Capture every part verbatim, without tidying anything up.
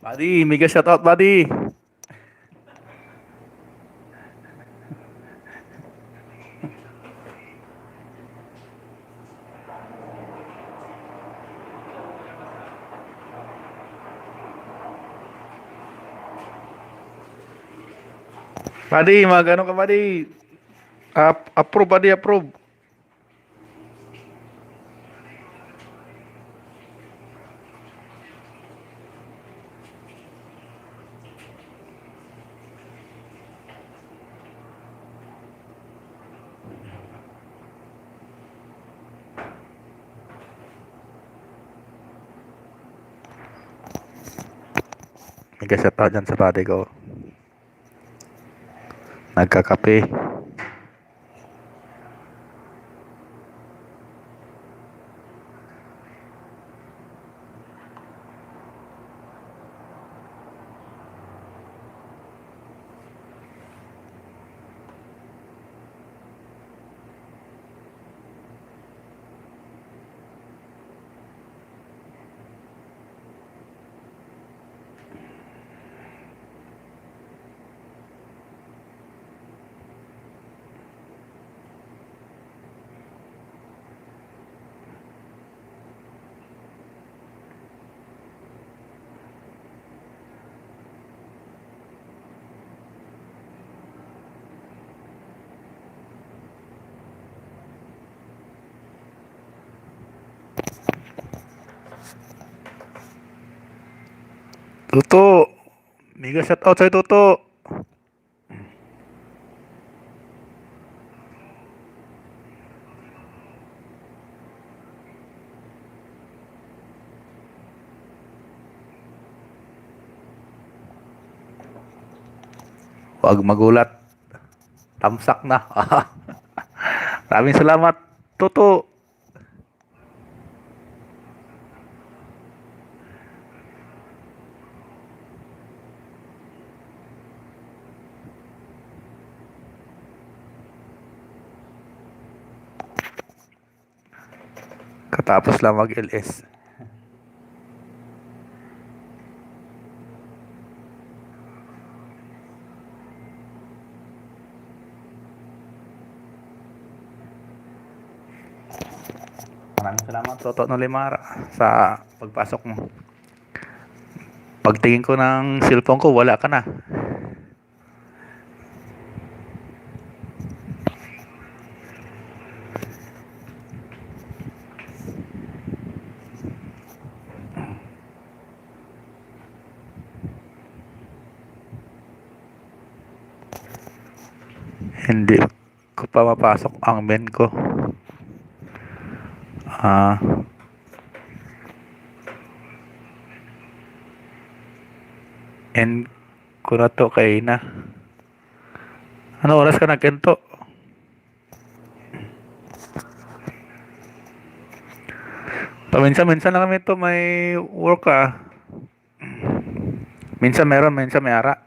Buddy, mega shoutout, buddy. Buddy, mag-ano ka, buddy? Ap-, approve, buddy, approve. May kasat ako dyan sa body ko. Nagkakape. Toto, mega shout out sa'yo, Toto. Huwag magulat. Tamsak na. Maraming salamat, Toto. Katapos lang mag-L S. Maraming salamat, Toto Nolimar, sa pagpasok mo. Pagtingin ko ng cellphone ko, wala ka na. Hindi ko pa mapasok ang men ko. Ah. And ko na to kay na. Ano oras ka nagkinto? Paminsan-minsan lang kami to may work, ah. Minsan meron, minsan may ara.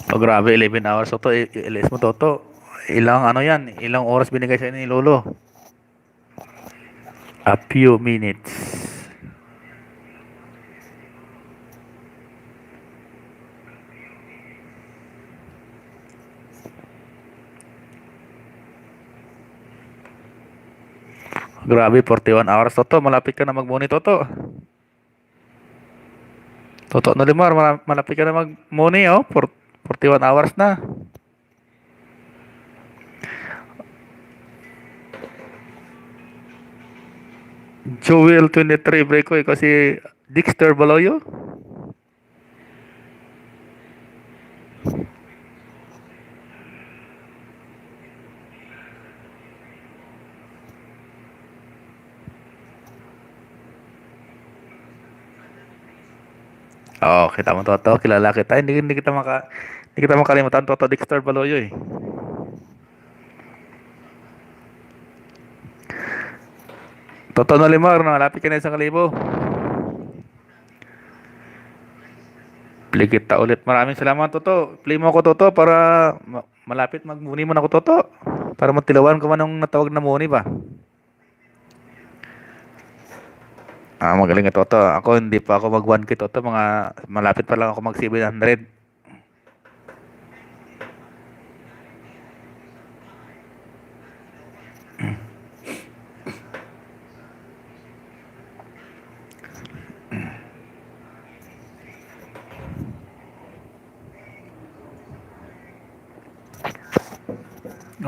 Oh, grabe, eleven hours, Toto. I-, i-, L S mo, Toto. Ilang ano yan? Ilang oras binigay sa'yo ni Lolo? A few minutes. Grabe, forty-one hours, Toto. Malapit ka na mag-money, Toto. Toto Nolimar, mala-, malapit ka na mag-money, oh. For-, forty-one hours na. Joel twenty-three, break ko, ikaw si Dexter Baloyo. Oh, kita mo, Toto. Kilala kita. Hindi, hindi kita maka-, hindi kita makalimutan, Toto Dexter Baloyo, eh. Toto Nolimar, nalapit ka na isang kalibo. Play kita ulit. Maraming salamat, Toto. Play mo ako, Toto, para ma-, malapit mag-money man ako, Toto. Para matilawan ko man ang natawag na money ba. Ah, magaling ka, Toto. Ako, hindi pa ako mag one K, Toto. Mga malapit pa lang ako mag seven hundred.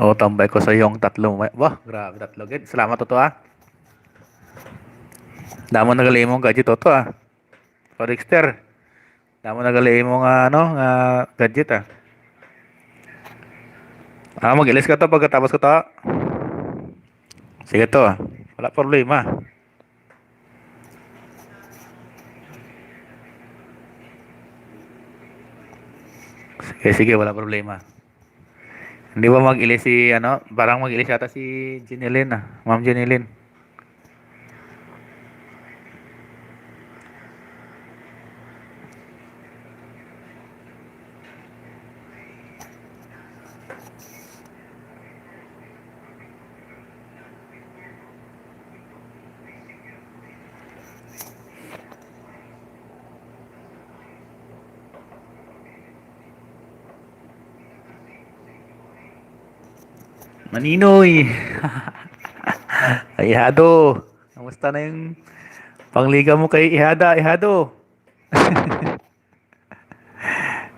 Oh, tambay ko sa iyong tatlo. May-, wah, grabe, tatlo gid. Salamat, Toto, ah. Damo na gali imong gadget, Toto, ah. O, Dexter. Damo na gali imong, ah, ano, nga gadget, ah. Ah, mag-ilis ka to pagkatapos ko to. Sige to, ah. Wala problema. Sige, sige, wala problema. Hindi ba mag-ilis si, ano, parang mag-ilis yata si Jeneline, ah, Ma'am Jeneline. Maninoy. Ay, ihado. Kamusta na yung pangliga mo kay ihada, ihado?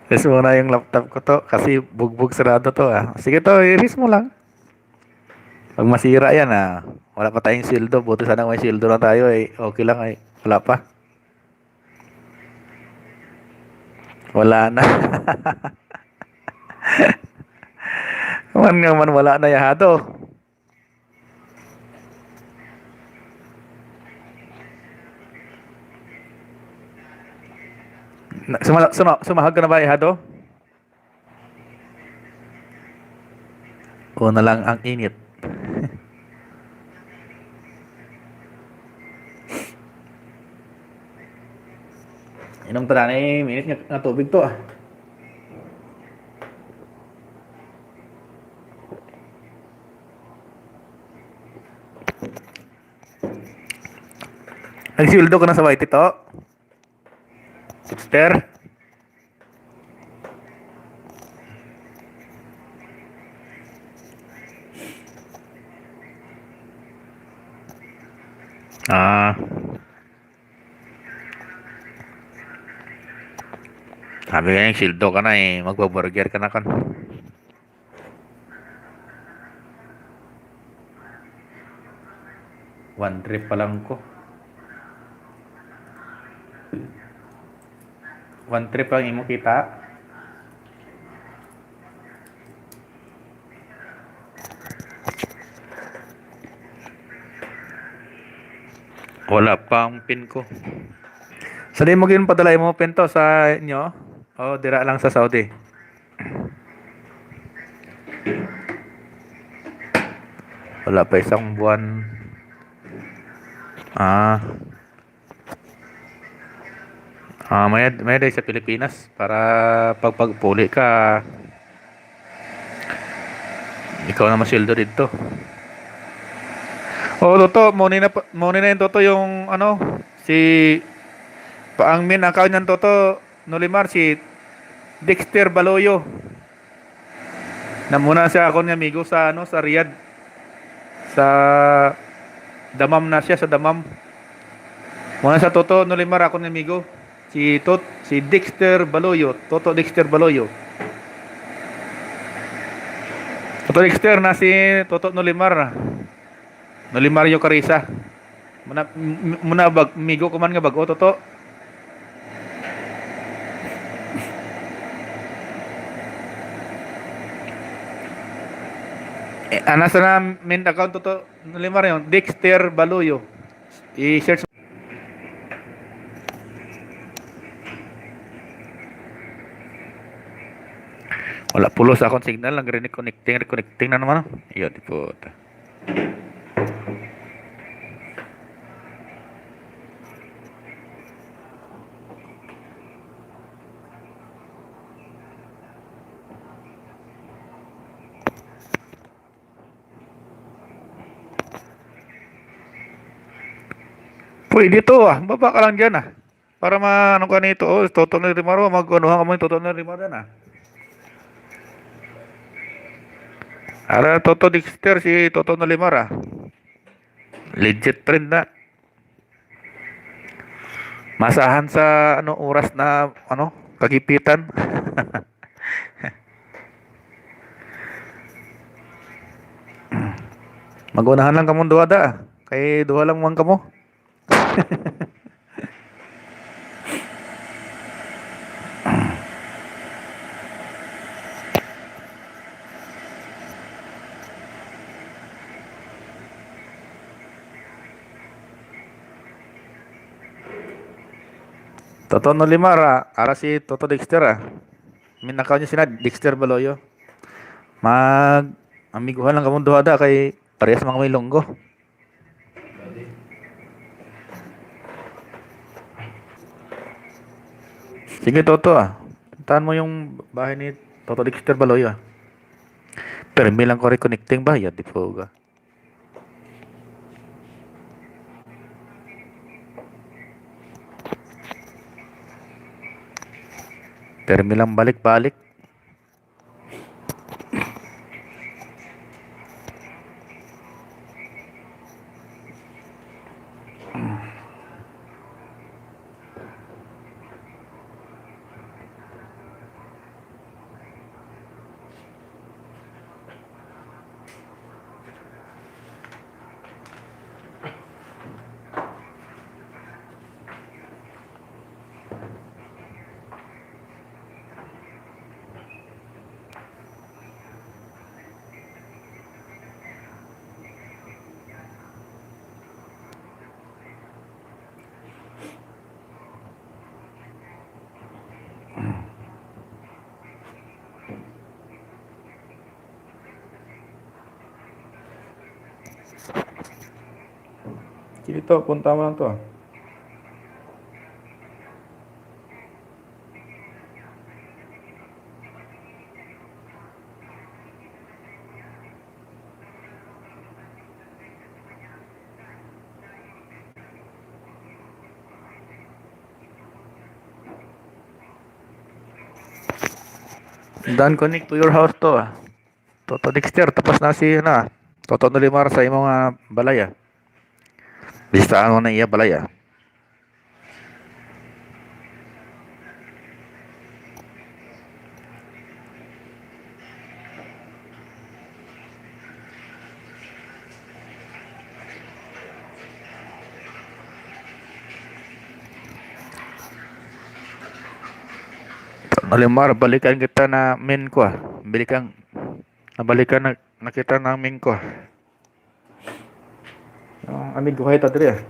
Tapos muna yung laptop ko to kasi bugbog sarado to, ah. Sige to, iris mo lang. Pag masira yan, ah, wala pa tayong sweldo. Buti sana may sweldo na tayo, eh. Okay lang, eh. Wala pa. Wala na. Man nga man, wala na yata. Na, suma-, suma-, sumahag ka na ba, ihado? O na lang ang init. Inom ta na, eh, init nga, nga tubig to, ah. Nagsiweldo ka na sa Y T to? Sister? Ah. Sabi nga yung sweldo ka na eh, magbaburger ka na kan. One trip pa lang ko. One trip ang imo kita. Wala pa ang pin ko. Sa di mo ginpadala imo pin to sa inyo? O dira lang sa Saudi? Wala pa isang buwan. Ah. Ah, may, may day sa Pilipinas para pag pagpuli ka, ikaw na masweldo dito. Oh, Toto, mo ni na, mo ni na yung Toto, yung ano, si, pa, ang main account niyan, Toto, Nolimar, si Dexter Baloyo. Na muna siya akon nga amigo sa, ano, sa Riyadh. Sa Dammam na siya, sa Dammam. Muna sa Toto Nolimar, akon nga amigo. Si Tot-, si Dexter Baloyo, Toto Dexter Baloyo. Toto Dexter na si Toto Nolimar. Nolimario Carissa. Muna, m-, muna bag, migo ko man nga bag-o, Toto. Eh, ana sa na main account, Toto Nolimario, Dexter Baloyo. I-search. Wala pulos akong signal, nag-reconnecting, reconnecting na naman, oh. Iyo, di po. Pwede to, ah. Baba ka lang dyan, ah. Para ma-, ano ka nito, oh, Toto ni Rimar, oh, mag-unuhan ka mo yung Toto ni Rimar dyan, ah. Ara, Toto Dexter, si Toto ni Rimar, ah. Legit trend na. Masahan sa, ano, oras na, ano, kagipitan. Mag-unahan lang kamo duha da. Kay duha lang man kamo. Toto Nolimar, ah, ara si Toto Dexter, ah. Minakaw niya sina Dexter Baloyo. Mag-amiguhan lang kamo duha da kay parehas man kamo Ilonggo. Sige, Toto, ah. Puntahan mo yung bahay ni Toto Dexter Baloy, ah. Permi lang ko reconnecting ba? Yadi po ka. Permi lang balik-balik. Sige to, punta mo lang to, ah. Done connect to your house to, ah. Toto Dexter, tapos na si, na, Toto Nolimar sa imong, ah, balay, ah. Bisitahan mo na iya balay, ah. Nolimar, balikan kita na min ko, ah. Balikan, nabalikan na, na kita na min ko, ah. Ang amigo, hay ta diri, ah.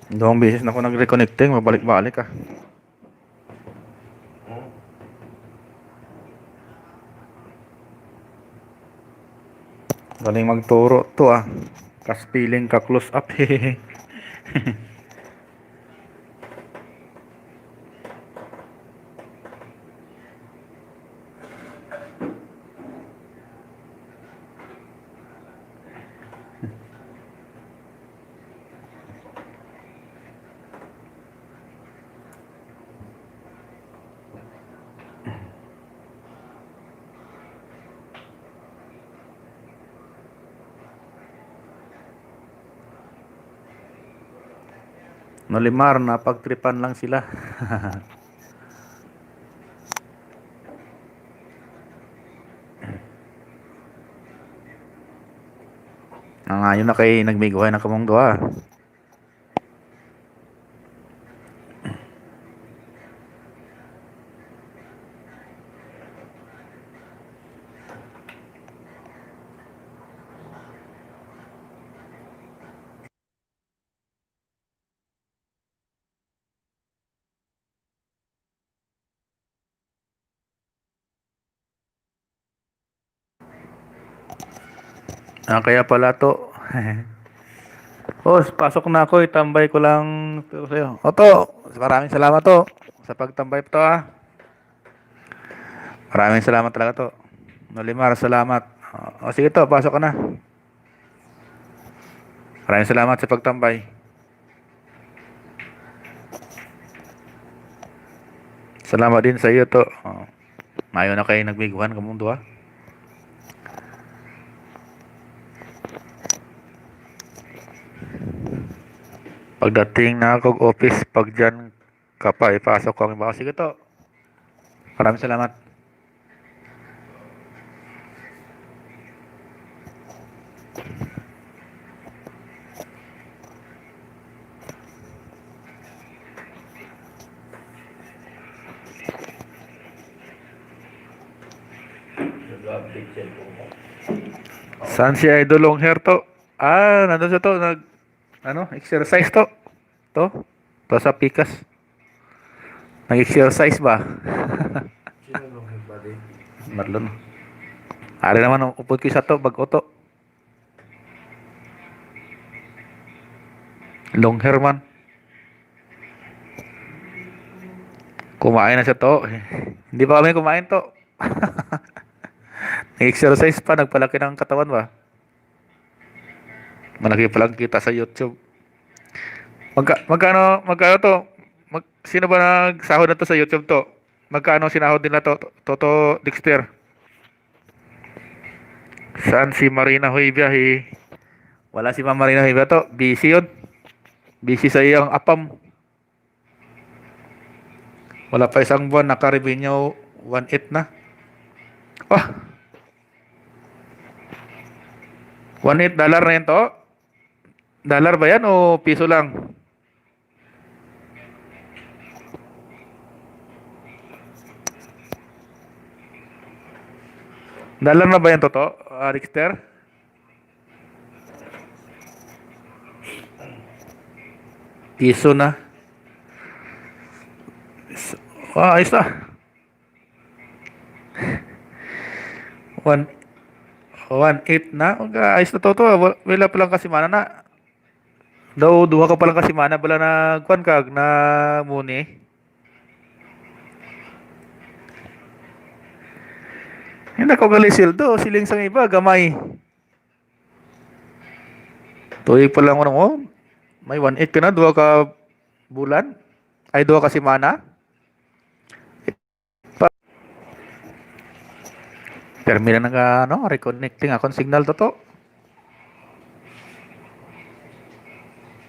Dalawang beses na ako nag-reconnecting, mabalik-balik, ah. Galing magturo to, ah. Kas feeling ka close up. Nolimar, napagtripan lang sila. Nangayo na kay nagmiguhay na kamong duha. Ah, kaya pala to. Oh, pasok na ako, itambay ko lang to sa'yo. O to, maraming salamat to sa pagtambay to, ah. Maraming salamat talaga to. Nolimar, salamat. O, o, sige to, pasok ka na. Maraming salamat sa pagtambay. Salamat din sa iyo to. O. Maayo na kay nagmiguhan kamong duha. Pagdating na ako og office, pag dyan ka pa, ipasok ko ang iba. Sige to. Maraming salamat. Saan si Idol Long Hair to? Ah, nandun siya to. Nag, ano, exercise to. To? To sa pikas. Nag-exercise ba? Sino long hair body? Marlon. Ari naman, upod ko sa to, bag-o to. Long hair man. Kumain na siya to. Hindi pa kami kumain to. Nag-exercise pa, nagpalaki ng katawan ba? Malaki pa lang kita sa YouTube. Magka, magkano, magkano to? Mag, sino ba nagsahod na to sa YouTube to? Magkano sinahod nila to, to, to, Dexter? Saan si Marina Huibia? Hi, wala si Ma'am Marina Huibia to. Busy yun. Busy sa iyang apam. Wala pa isang buwan, naka-revenue one eight na. Oh! One eight dollar na yan to? Dollar ba yan o piso lang? Dollar na ba yan, Toto? Ah, Rickster? Piso na. S-, ah, ayos na. One, one eight na. Mag-, ayos na to, to. Wa-, wala pa lang kasi mana na. Daw, duha ka pa lang kasi mana, bala na, kuwan ka, na muni. Hindi ko gali sildo, siling sang iba, gamay. Tuig pa lang, ano mo? May one eight ka na, duha ka bulan? Ay, duha ka semana? Pa-, permi na nga, ano, reconnecting akong signal to to.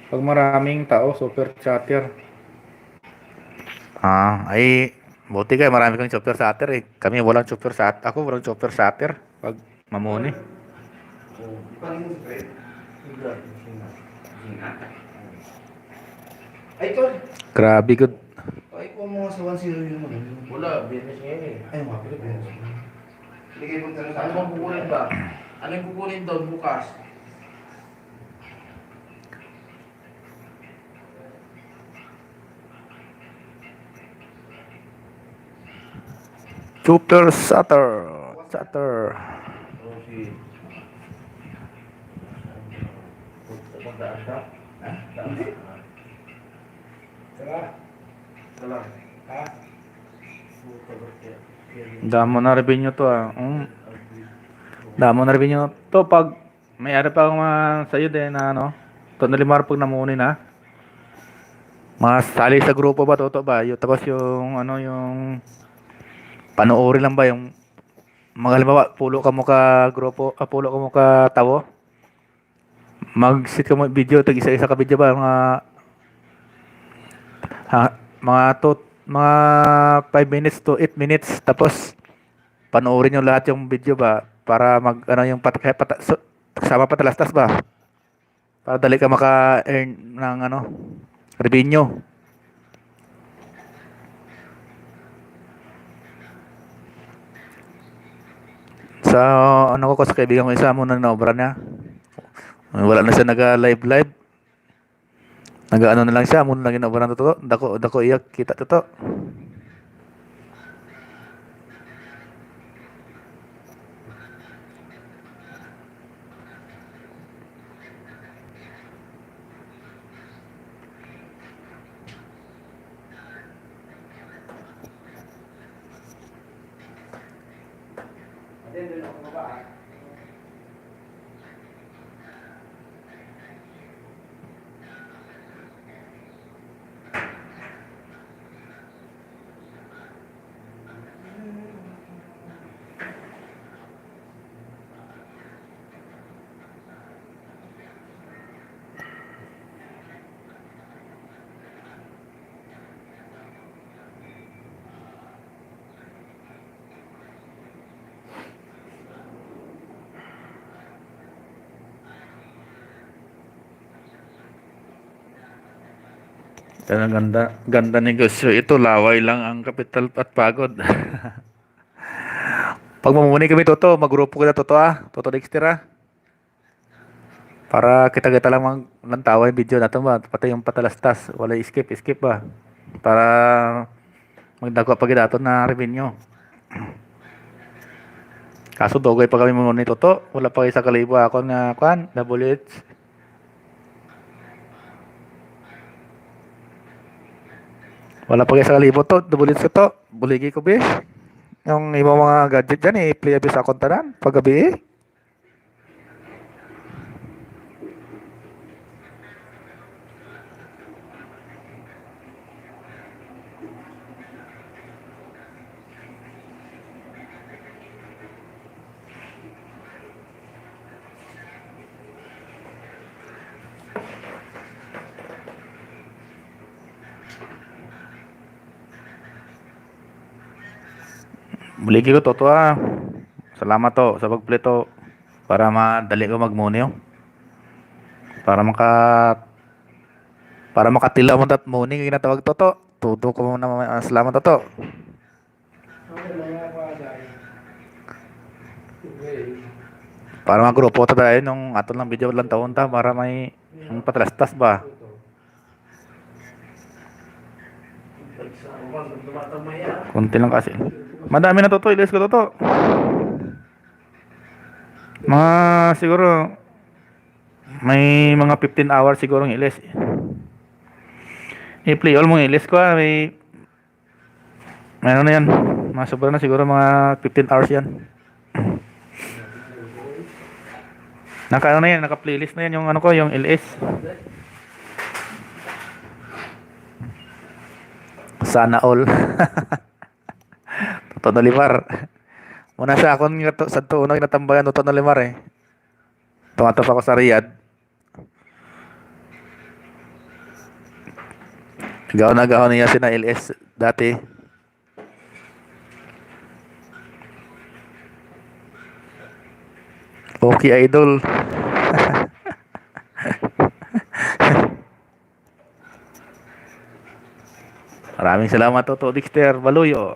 Pag maraming tao, super chatter. Ah, ay, buti kay marami kang super chatter eh. Kami walang super chat-, ako walang super chatter. Pag mamuni. Ay, tol. Grabe gud. Ay, kuha mo nga sa one zero yun, ano? Wala, business ngayon eh. Ay, mga pala, business. Sige, punta na sa Ano bang kukunin ba? Ano yung kukunin daw bukas? Super Satter. Satter. Damo na revenue to, ah. Mm. Damo na revenue to pag may ari pa akong mga sayo din na ano. To nalimar pag namuni na. Mga sali sa grupo ba, toto ba? Yung, tapos yung, ano, yung panuuri lang ba? Yung, mga halimbawa, pulo ka mo ka grupo, ah, pulo ka mo ka tawo. Mag-set ka mo video, tag isa-isa ka video ba? Mga, ha, mga two, mga five minutes to eight minutes. Tapos, panoorin nyo lahat yung video ba? Para mag, ano, yung pat-, pat-, so, sama pa talastas ba? Para dali ka maka-earn ng, ano, revenue. Sa, ano ko, sa kaibigan ko isa, amo na naobra niya. Wala na siya naga-live-live. Nag-ano na lang siya, amo na lang ginaobra na to. Dako, dako iya kita to. Talagang ganda, ganda negosyo ito. Laway lang ang kapital at pagod. Pag mamuni kami, Toto, magrupo kita, Toto, ah. Toto Dexter, ah. Para kita-kita lang mang-, lantawa yung video natin ba? Pati yung patalastas, wala skip, skip ba? Para magdagwa pa gid aton na revenue. Kaso dugay pa kami mo ni Toto. Wala pa isa ka libo ako na, kwan, W H. Wala pa isa ka libo to, W H ko to. Buligi ko, be. Yung imo mga gadget dyan, i-play abi sa akong tanan, paggabi, eh. Buligi ko, Toto, ah. Salamat to sa pagplay to. Para madali ko magmuni, oh. Para maka-, para makatila mo that muni nga ginatawag, Toto. Todo ko na ma-, salamat, Toto. Para mga grupo ta tayo nung ato lang video lang taon ta para may yung patalastas ba? Konti lang kasi. Madami na to, to, ilis ko to, to. Mga siguro may mga fifteen hours siguro ang ilis. I-play all mo ilis ko, ah, may, may ano na yan. Mga sobra na siguro mga fifteen hours yan. Naka ano na yan, naka playlist na yan yung ano ko, yung L S. Sana all. Toto Nolimar. Muna sa akon nga to, sa tuon nga natambayan, Toto Nolimar, eh. Tumato pa ako sa Riyadh. Gahon na gahon niya sina L S dati. Okay, idol. Maraming salamat, Toto Dexter Baluyo.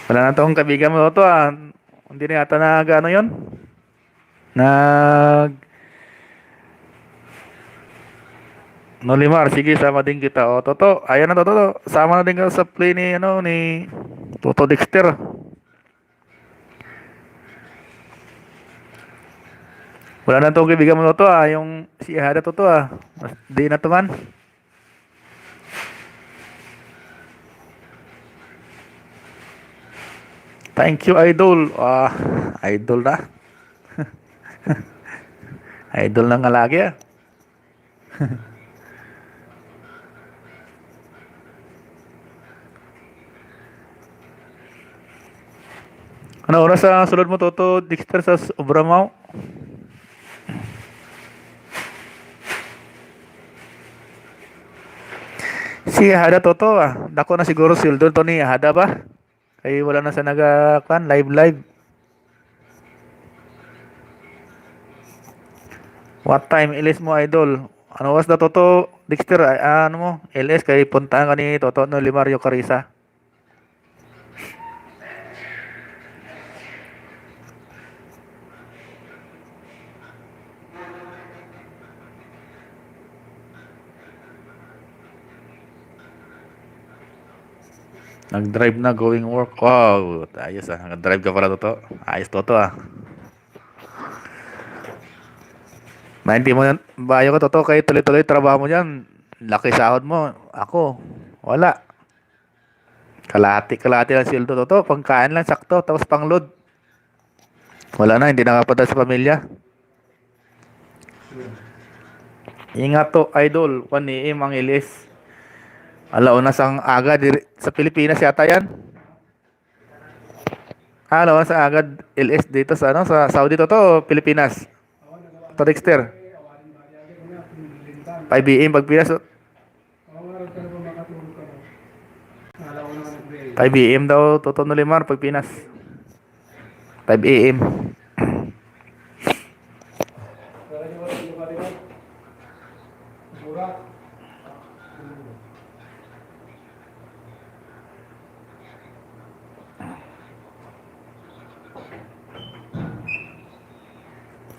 Wala na tong kaibigan mo, Toto, ah. Hindi na yata nag-ano yun? Nag-, Nolimar, sige, sama din kita. O, Toto, ayan na, Toto. Sama na din ka sa play ni, ano, ni Toto Dexter. Wala na to, kaibigan mo, Toto, ah. Yung si Ihada, Toto, ah. Mas, di na to man. Thank you, idol. Ah, idol na. Idol na nga lagi, ah. Ano oras ang sulod mo, Toto Dexter, sa s-, obra mo? Si Hada, Toto, ah. Dako na siguro sweldo to ni Hada ba? Kay wala na sa naga, kwan, live, live. What time, ilis mo, idol? Ano oras na, Toto Dexter? Ay, ah, ano mo? Ilis kay puntaan ka ni Toto Nolimario Carissa. Nag-drive na, going work. Wow, ayos ah. Nag-drive ka pala, Toto. Ayos, Toto, ah. Maintindihan mo yan. Bayo ka, Toto, kay tuloy-tuloy trabaho mo dyan. Laki sahod mo. Ako, wala. Kalahati, kalahati lang sweldo, Toto. Pangkain lang, sakto. Tapos pang-load. Wala na, hindi nakapadala sa pamilya. Ingat to, idol. One A M ang L S. Alauna sang aga diri, sa Pilipinas yata yan. Ah, alauna sang aga, L S dito sa, ano, sa Saudi to, to, Pilipinas. To, Dexter. Five A M pag Pinas, oh. Five A M daw, Toto Nolimar, pag Pinas. Five A M.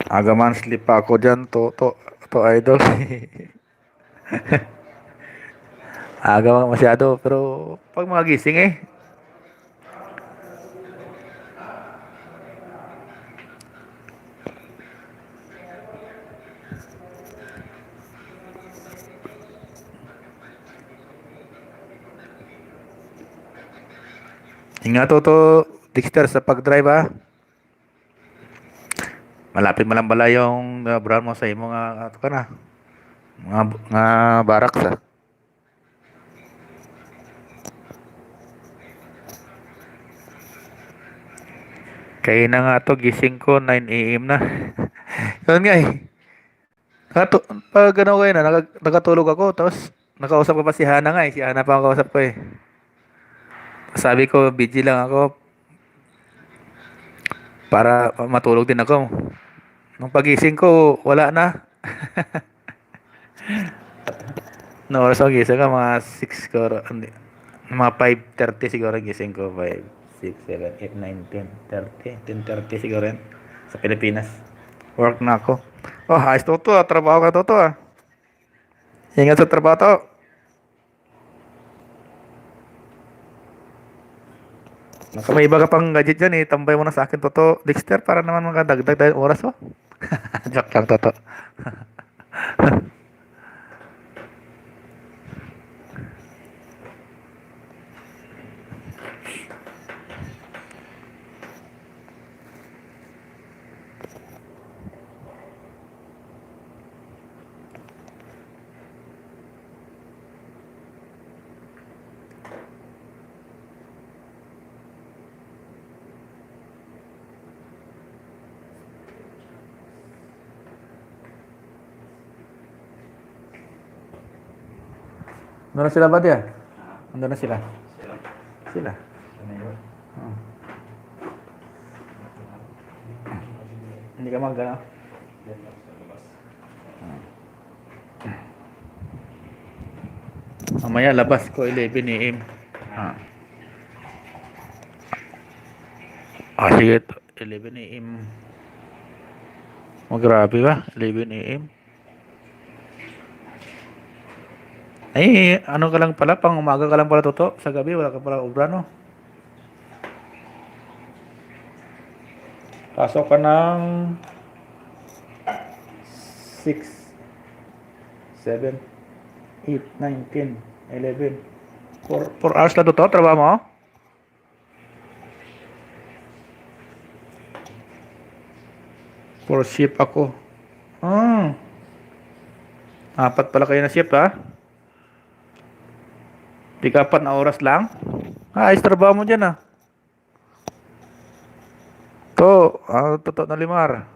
Aga man, sleep pa ako dyan, to, to, to, idol. Aga man masyado, pero pag mga gising eh. Ingat to, to, Dexter, sa pag-drive, ha. Malapit man lang bala yung, uh, brand mo sa imo nga, ato ka na. Nga, nga barracks, ah. Kaya na nga to, gising ko, nine A M na. Yun nga eh. Kato, pag ano ko eh, na, nag-, nakatulog ako, tapos nakausap ko pa si Hana nga eh. Si Hana pa ang kausap ko eh. Sabi ko, "B G lang ako para matulog din ako." Nung pagising ko, wala na. No, oras ako gising ka, mga six ko, hindi. Mga five thirty siguro gising ko, five, six, seven, eight, nine, ten, thirty, ten thirty siguro yan. Sa Pilipinas. Work na ako. Oh, ayos to to, ah. Trabaho ka to to, ah. Ingat sa trabaho to. Baka may iba ka pang gadget dyan, eh. Tambay mo na sa akin, Toto. Dexter, para naman makadagdag tayo oras, oh. Joke lang, Toto. Ano na sila ba diyan? Ano na sila? Sila. Oh. Hindi ka mag-, ano? Mamaya labas ko eleven A M. Ah. Ah, sige, eleven A M. Oh, grabe ba? Eleven A M. Ay, ano ka lang pala, pang umaga ka lang pala, Toto. Sa gabi, wala ka pala obra, no? Pasok ka ng six, seven, eight, nine, ten, eleven. Four, four hours lang to, trabaho mo? Four shift ako. Ah. Apat pala kayo na shift, ha? Tig-apat na oras lang? Ah, ayos trabaho mo dyan, ah. To, ah, Toto Nolimar.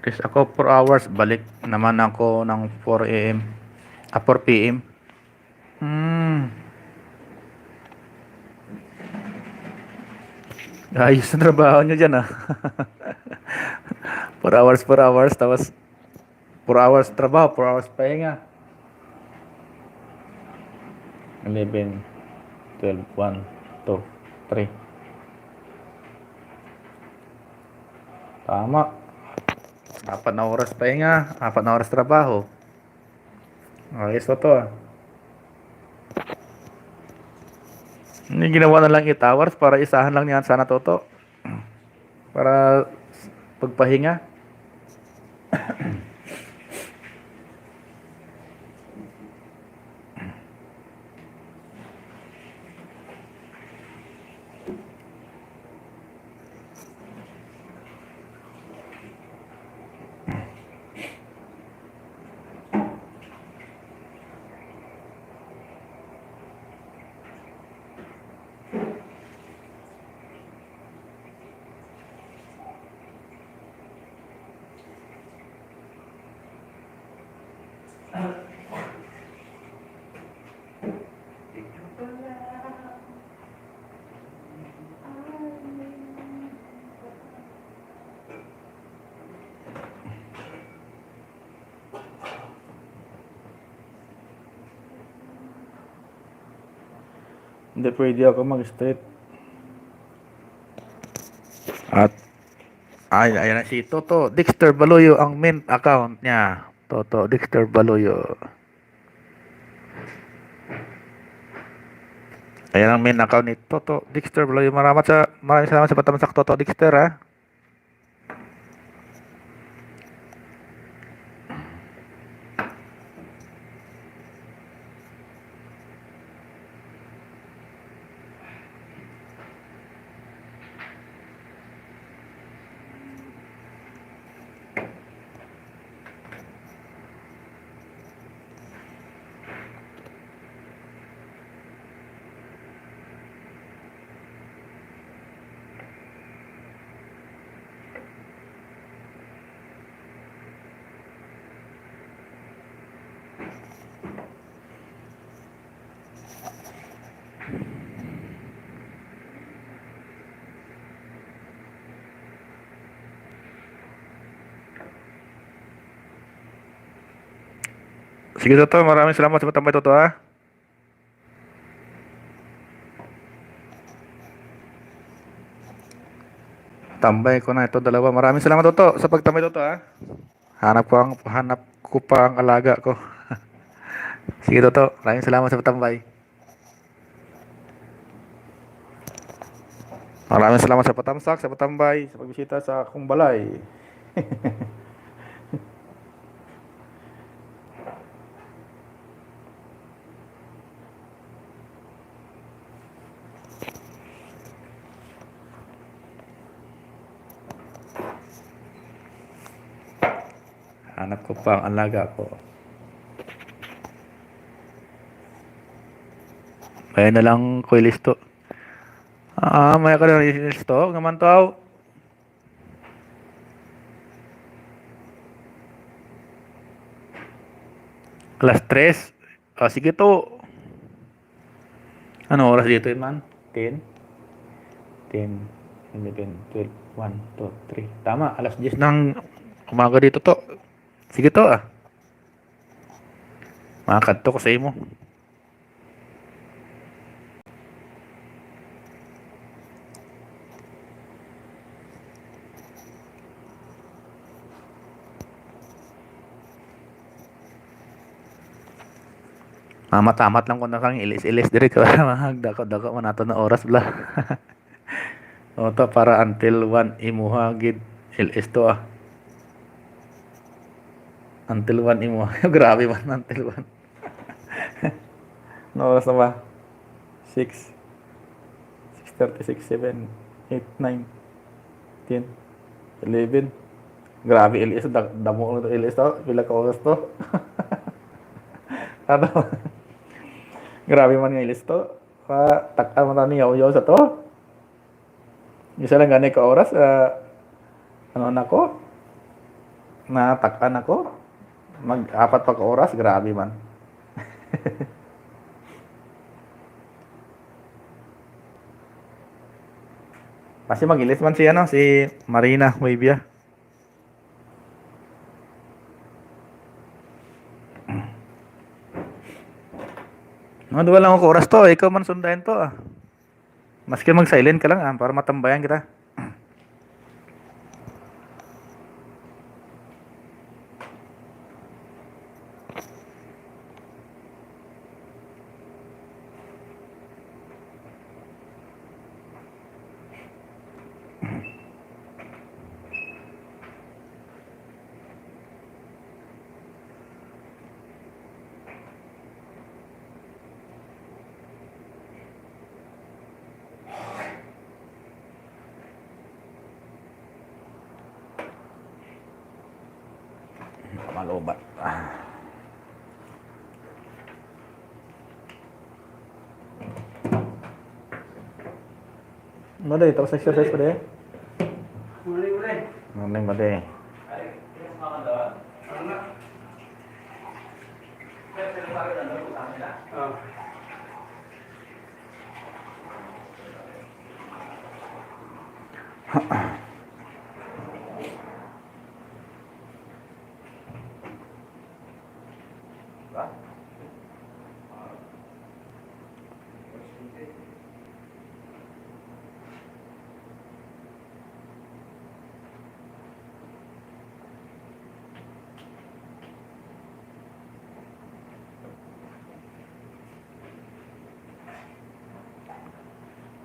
Rest ako four hours, balik naman ako ng four A M, ah, four P M. Hmm. Ayos ang trabaho nyo dyan, ah. Four hours, four hours, tapos four hours trabaho, four hours pahinga. Eleven, twelve, one, two, three. Tama. Apat na oras pahinga, apat na oras trabaho. Ayos na to, ah. Hindi, ginawa na lang eight hours para isahan lang niya sana, Toto. Para pagpahinga. Hindi pwede ako mag-straight. At, ay, ayan na si Toto Dexter Baloyo, ang main account niya. Toto Dexter Baloyo. Ayan ang main account ni Toto Dexter Baloyo. Maraming sa, maraming salamat sa patamsak, Toto Dexter, ha. Sige, Toto. Maraming salamat sa patambay, Toto, ha? Tambay ko na ito, dalawa. Maraming salamat, Toto, sa pagtambay, Toto, ha? Hanap ko ang, hanap ko pa ang alaga ko. Sige, Toto. Maraming salamat sa patambay. Maraming salamat sa patamsak, sa patambay, sa pagbisita sa akong balay. Hanap ko pa ang alaga ko. Kaya na lang ko ilisto. Ah, may ka na ilisto. Nga man to, aw. Alas tres. Ah, sige to. Ano oras dito, man? Ten? Ten, eleven, twelve, one, two, three. Tama, alas diyes ng umaga dito to. Sige to, ah. Makakadto ko sa imo. Mamat-amat lang ko na kang ilis-ilis diri ka. Dako-dako man ato na oras bala. O, to, para until one, imuha gid L S to, ah. Until one, imuha. Grabe man, until one. No oras na ba? Six. Six thirty-six, seven, eight, nine, ten, eleven. Grabe, L S, da-, damo lang to, L S to. Pila ka oras to? Ano? Grabe man nga L S to. Pa, tak-an man ni yaw-yaw sa to. Isa lang gani ka oras, ah, ano na ko? Natak-an ako. Mag-apat pa ka oras, grabe man. Kasi mag-ilis man si, ano, si Marina Huevia. Mga duha lang ako oras to, ikaw man sundayan to, ah. Maski mag-silent ka lang, ah, para matambayan kita. Malobat. Ah. Madi, tapos exercise pa di? Morning, morning. Morning, madi. Ah.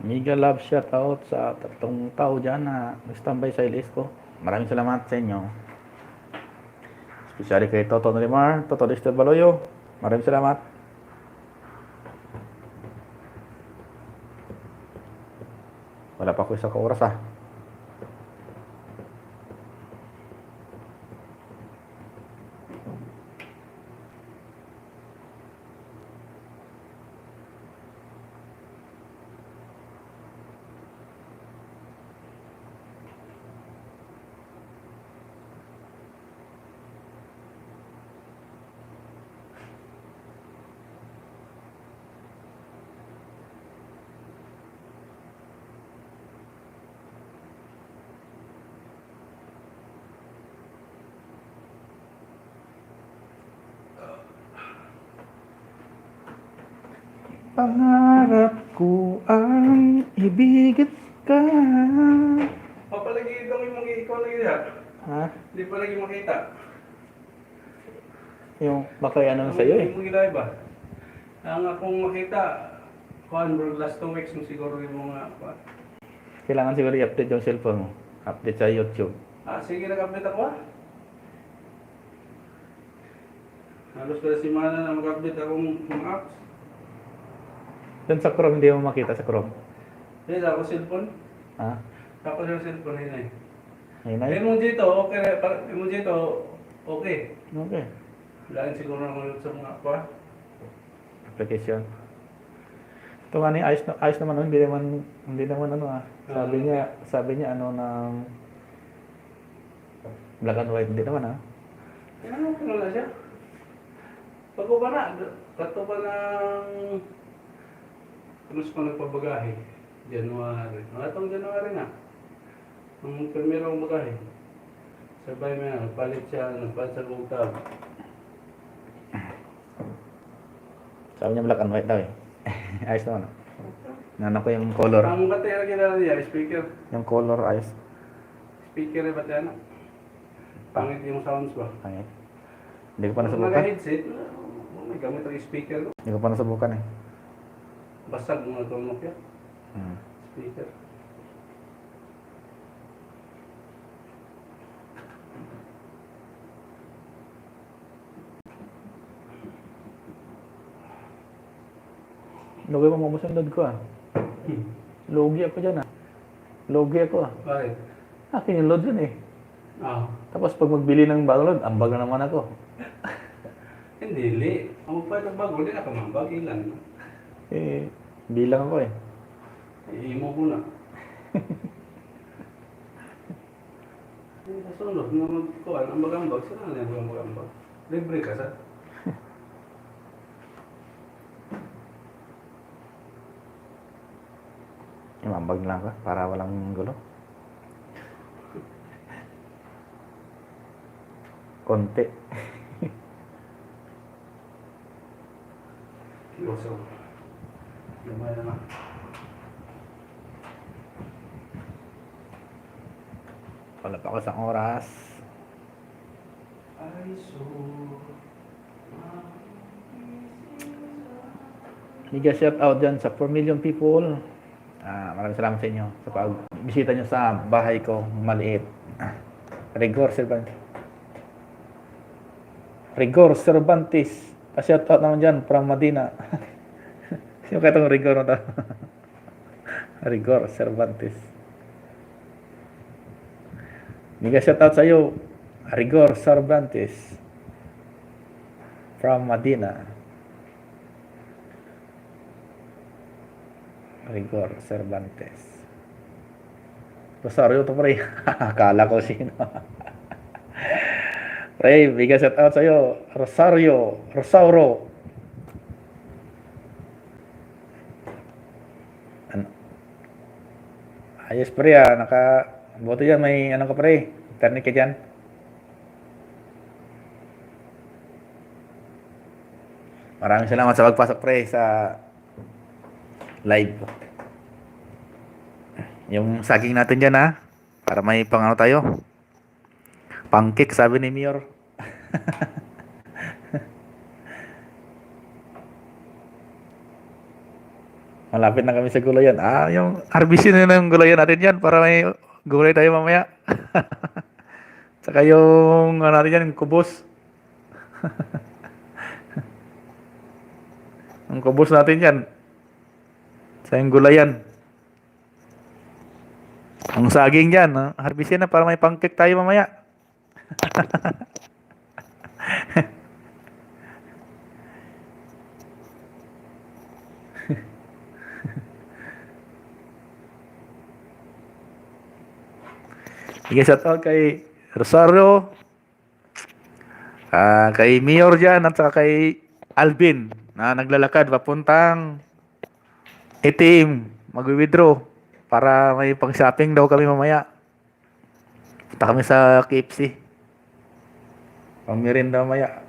Mega love shout out sa tatlong tao dyan na nag-standby sa ilis ko. Maraming salamat sa inyo. Especially kay Toto Nolimar, Toto Lester Baloyo. Maraming salamat. Wala pa ko isa ka oras, ah. Pangarap ko ang ibigin ka. Papalagi daw yung mga ikaw na yun, ha? Ha? Di pa lagi makita. Yung baka ano sa iyo eh. Ang mga live ba? Ang akong makita, kuan, bro, last two weeks mo siguro yung mga, kuan. Kailangan siguro i-update yung cellphone mo. Update sa YouTube. Ah, sige, nag-update ako, ah. Halos kada semana na mag-update akong mga apps. Doon sa Chrome, hindi mo makita sa Chrome. Hindi, sa ako cellphone. Ha? Sa ako sa cellphone, yun eh. Ayun na. Imong dito, okay ra, pa-, imong dito, okay. Okay. Lain siguro naman sa mga, kuha. Application. Ito nga ni, ayos na, ayos naman, oh, hindi naman, hindi naman ano, ah. Sabi Ah. niya, sabi niya ano, ng black and white, hindi naman, ah. Ano, okay na siya. Pag ba na, kato ba ng, kumusta pa nagpabagahe? January. Mga tong January na. Ang primero ang bagahe. Sabay may nagpalit siya, nagpalit sa kong tab. Sabi niya black and white daw eh. Ayos naman, ah. Nana ko yung color. Ang battery na kilala niya, speaker. Yung color, ayos. Speaker, eh, battery na. Pangit yung sounds ba? Pangit. Hindi ko pa Kung nasubukan. Naka-headset, may gamit ang speaker, no? Hindi ko pa nasubukan eh. Basag mga itong Nokia. Hmm. Speaker. Lugay mo, mamusundod ko, ah. Hmm. Lugi ako dyan, ah. Lugi ako, ah. Bakit? Akin yung load yun, eh. Ah. Tapos pag magbili ng bagong load, ambag na naman ako. Hindi, li. Ang magpalit ng bago, di na ka mambag, ilan? Eh, bilang ako, eh. Eh, imo ko na. Eh, sa sunod nga magkuhan, ang bagambag, sila na yung bagambag. Libre ka sa. Mambag lang ka para walang gulo. Konti. Seryoso. Gamay naman. Wala pa ako sa oras. Ay, so, Mega shout out dyan sa four million people. Ah, maraming salamat sa inyo sa pagbisita nyo sa bahay ko maliit. Ah, Rigor Cervantes. Rigor Cervantes. Pa-shout out naman dyan from Madina. Sino kaya itong Rigor na to? Rigor Cervantes. Mega shout out sa'yo, Rigor Cervantes from Madina. Rigor Cervantes. Rosario to, pre. Akala ko sino. Pre, mega shout out sa'yo, Rosario, Rosauro. An-, ayos, pre, ah. Naka-, buti yan, may ano ka, pre. Internet ka dyan. Maraming salamat sa pagpasok, pre, sa live. Yung saging natin dyan, ha? Para may pang ano tayo. Pangkik, sabi ni Mayor. Malapit na kami sa gulayan. Ah, yung harvestin na ng gulayan natin yan para may gulay tayo mamaya. Saka yung, ano natin yan, yung kubos. Ang kubos natin yan. Sa yung gulayan. Ang saging dyan, ha? Harvestin na para may pangkik tayo mamaya. Sige, shout out kay Rosario, ah, kay Mayor dyan, at saka kay Alvin na naglalakad papuntang A T M, magwi-withdraw para may pang-shopping daw kami mamaya. Punta kami sa K F C. Pang merienda mamaya.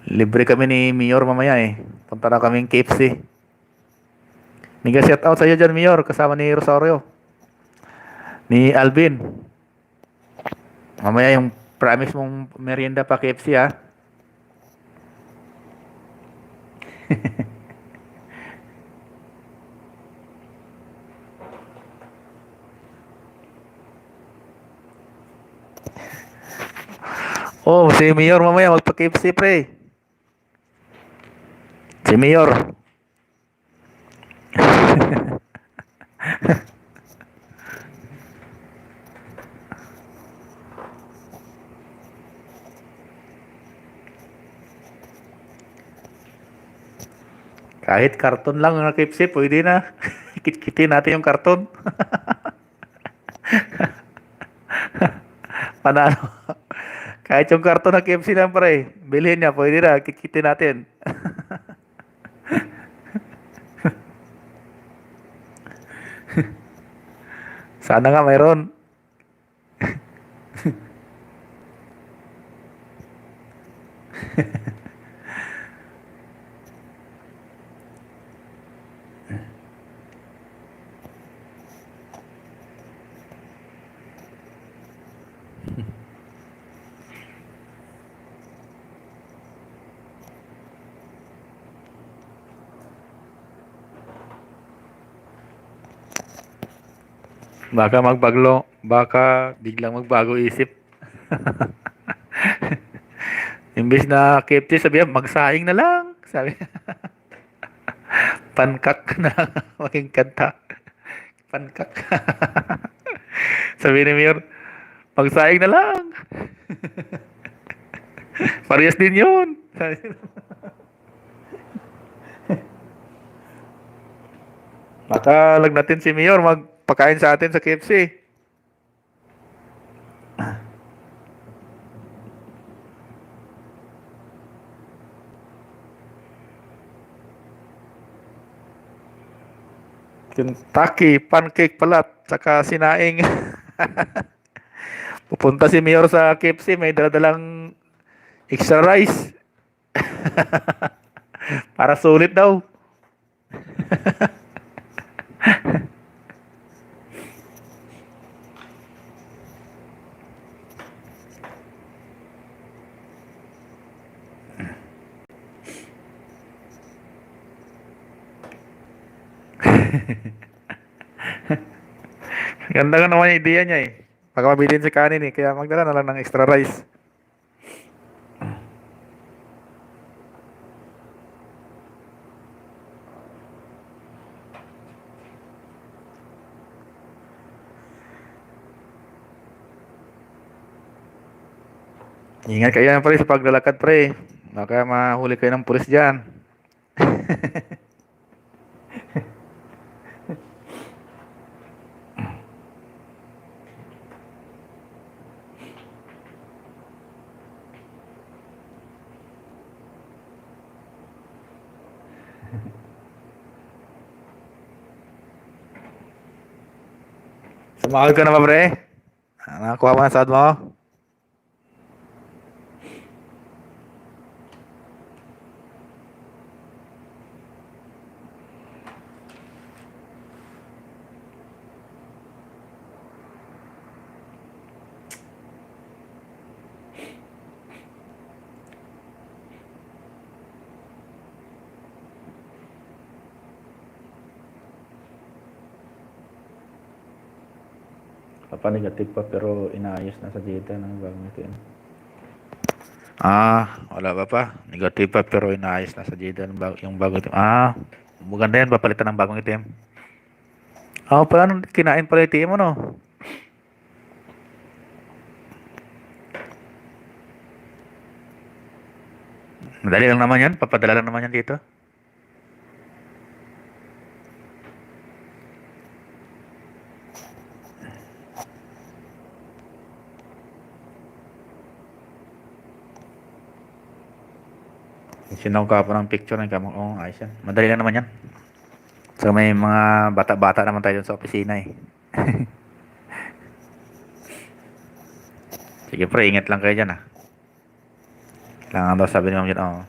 Libre kami ni Mayor mamaya eh. Punta na kaming K F C. Mega shout out sa'yo dyan, Mayor, kasama ni Rosario. Ni Alvin. Mamaya yung promise mong merienda pa K F C, ha? Oh, si Mayor mamaya magpa-K F C, pre. Si Mayor. Kahit karton lang ang nakipsi, pwede na. Kitkitin natin yung karton. Panalo. Kahit yung karton ng K F C lang, pre. Bilhin niya, pwede na. Kitkitin natin. Sana nga mayroon. Baka magbaglo, baka biglang magbago isip. Imbis na K F C, sabi niya, "Magsaing na lang," sabi. Pankak na lang maging kanta. Pankak. Sabi ni Mayor, "Magsaing na lang." Parehas din yun. Sabi. Baka lagnatin si Mayor magpakain sa atin sa K F C. Kentucky, pancake palat, saka sinaing. Pupunta si Mayor sa K F C, may dala-dalang extra rice. Para sulit daw. Ganda nga naman yung idea niya eh. Baka mabilin si kanin eh, kaya magdala na lang ng extra rice. Ingat kayo yan, pre, sa paglalakad, pre. Baka mahuli kayo ng pulis dyan. Sumahod ka na ba, pre? Ah, nakakuha mo na sahod mo? Papa, negative pa, pero inaayos na sa Jeddah ng bagong itim. Ah, wala pa pa. Negative pa, pero inaayos na sa Jeddah ng bag-, yung bagong itim. Ah, maganda yan, papalitan ng bagong itim. Ah, pala nung kinain pala yung itim mo, no? Madali lang naman yan, papadala lang naman yan dito. Sinaw ka pa ng picture ng kamo. Oo, ayos yan. Madali lang naman yan. So, may mga bata-bata naman tayo sa opisina eh. Sige, pre, ingat lang kayo dyan, ah. Kailangan daw, sabi ni Ma'am Jen, oo.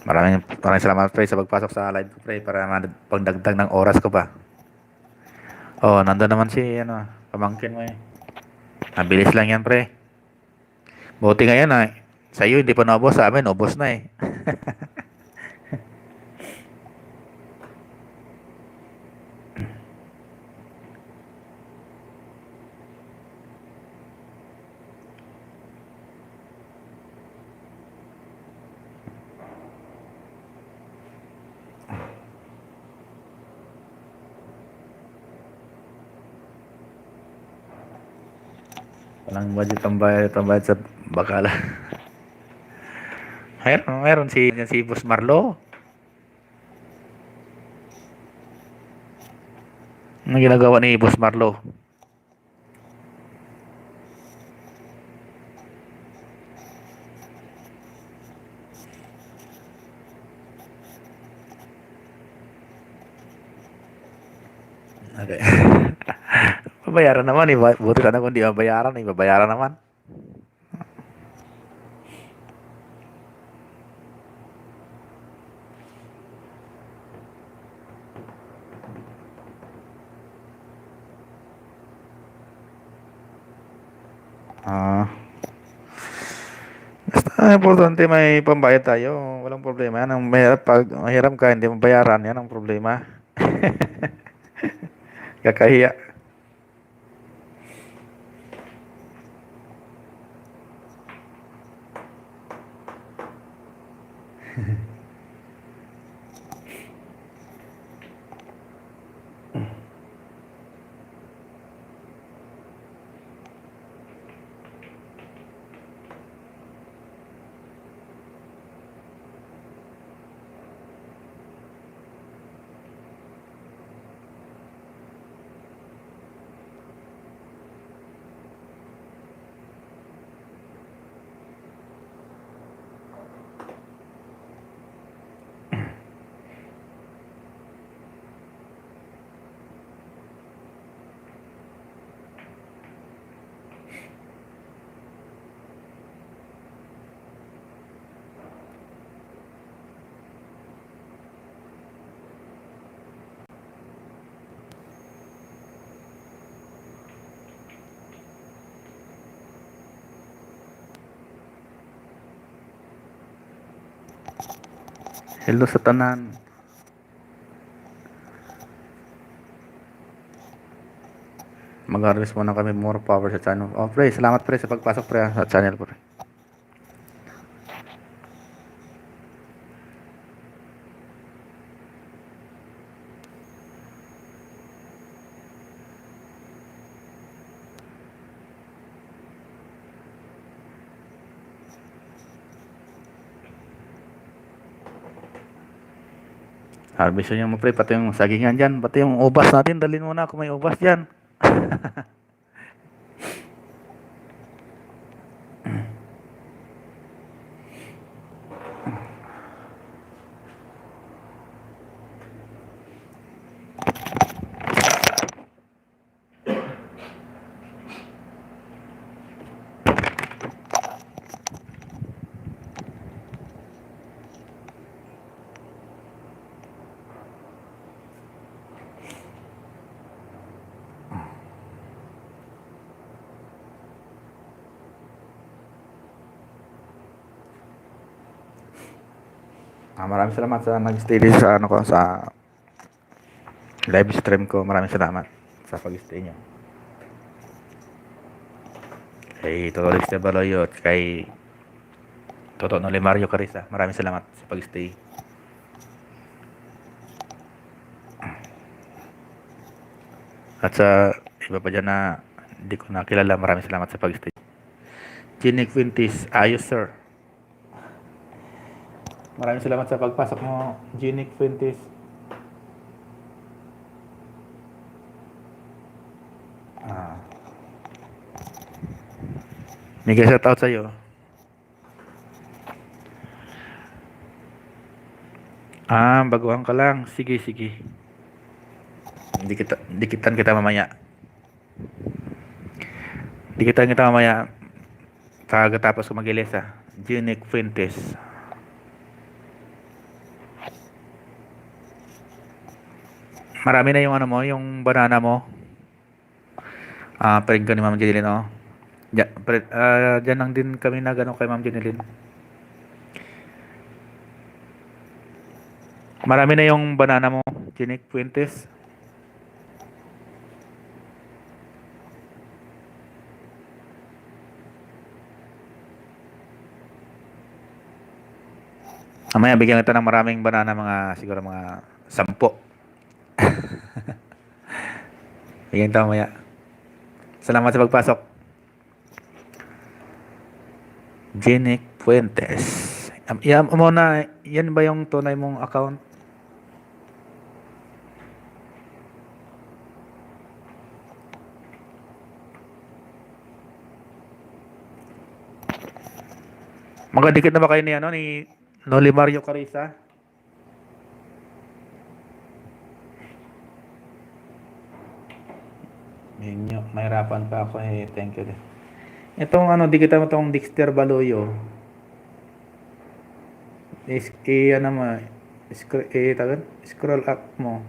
Maraming, maraming salamat, pre, sa pagpasok sa live ko, pre, para ma-, pagdagdag ng oras ko ba. Oh, nandun naman si, ano, pamangkin mo eh. Mabilis lang yan, pre. Buti ngayon, ah, sa'yo hindi pa naubos, sa amin, ubos na eh. Walang budget, pambayad, pambayad sa bakala. Meron, meron si, yan si Boss Marlo. Anong ginagawa ni Boss Marlo? Okay. Babayaran naman eh. Ba-, buti sana kung di mabayaran eh. Babayaran naman. Ah. Basta importante may pambayad tayo. Walang problema yan. Ang mahirap pag mahirap ka, hindi mabayaran. Yan ang problema. Kakahiya. Hello sa tanan. Mag-harvest muna kami, more power sa channel. Oh, pre, salamat, pre, sa pagpasok, pre, ah, sa channel, pre. Harvest nyo mo, pre, pati yung sagingan dyan, pati yung ubas natin, dalhin mo na kung may ubas dyan. Ah, maraming salamat sa nag-stay dito sa, ano ko, sa live stream ko. Maraming salamat sa pag-stay nyo. Kay Toto Dexter Baloyo at kay Toto Noli Mario Carissa, maraming salamat sa pag-stay. At sa iba pa dyan na di ko nakilala, maraming salamat sa pag-stay. Jenny Quintis, ayos, sir. Maraming salamat sa pagpasok mo, Jenny Fuentes. Ah. Mega shout out sa'yo. Ah, baguhan ka lang. Sige, sige. Dikitan kita mamaya. Dikitan kita mamaya. Pagkatapos ko mag-ilis, ah. Jenny Fuentes. Marami na yung ano mo, yung banana mo. Ah, friend ko ni Ma'am Jeneline, oh. Diya-, pre-, ah, diyan lang din kami nag-ano kay Ma'am Jeneline. Marami na yung banana mo, Jeneline Fuentes. Mamaya, bigyan kita ng maraming banana, mga, siguro mga sampu. Bigyan kita mamaya. Salamat sa pagpasok. Jeneline Fuentes. Am-, yan, amo na, yan ba yung tunay mong account? Magkadikit na ba kayo ni, ano, ni Noli Mario Carissa? Minyo, mahirapan pa ako, eh. Thank you, din. Itong ano, dikitan mo tong Dexter Baloyo. Is, i-, ano mo, scr-, i-, tawag, scroll up mo.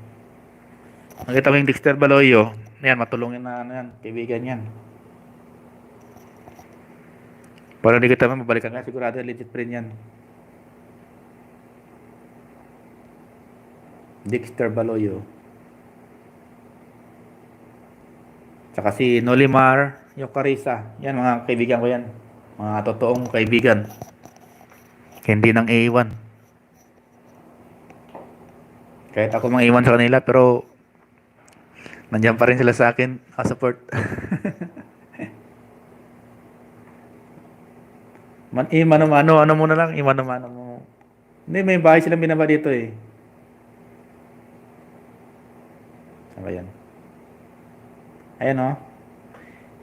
Nakita mo yung Dexter Baloyo. Yan, matulungin na, ano yan, kaibigan yan. Pero dikitan mo, mabalikan ka, sigurado legit friend yan. Dexter Baloyo. Tsaka si Nolimar Yocarisa. Yan, mga kaibigan ko yan. Mga totoong kaibigan. Hindi nang iiwan. Kahit ako mang iwan sa kanila, pero nandiyan pa rin sila sa akin, nakasupport. Man, eh, mano-mano, ano mo na lang, eh, mano-mano mo. Hindi, may bahay silang binaba dito, eh. Saan ba yan? Ayan, oh.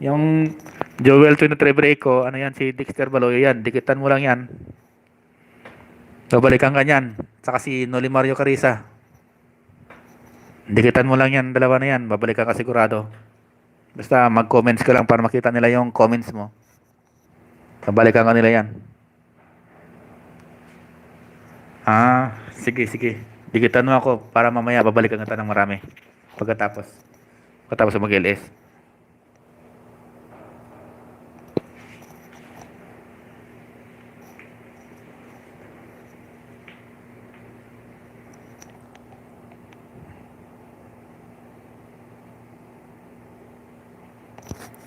Yung Joel twenty-three Breco, ano yan, si Dexter Baloyo yan. Dikitan mo lang yan. Babalikan ka niyan. Saka si Noli Mario Carissa. Dikitan mo lang yan, dalawa na yan. Babalikan ka sigurado. Basta mag-comments ka lang para makita nila yung comments mo. Babalikan ka nila yan. Ah, sige, sige. Dikitan mo ako para mamaya babalikan kita ng marami. Pagkatapos. Pagkatapos mag-L S.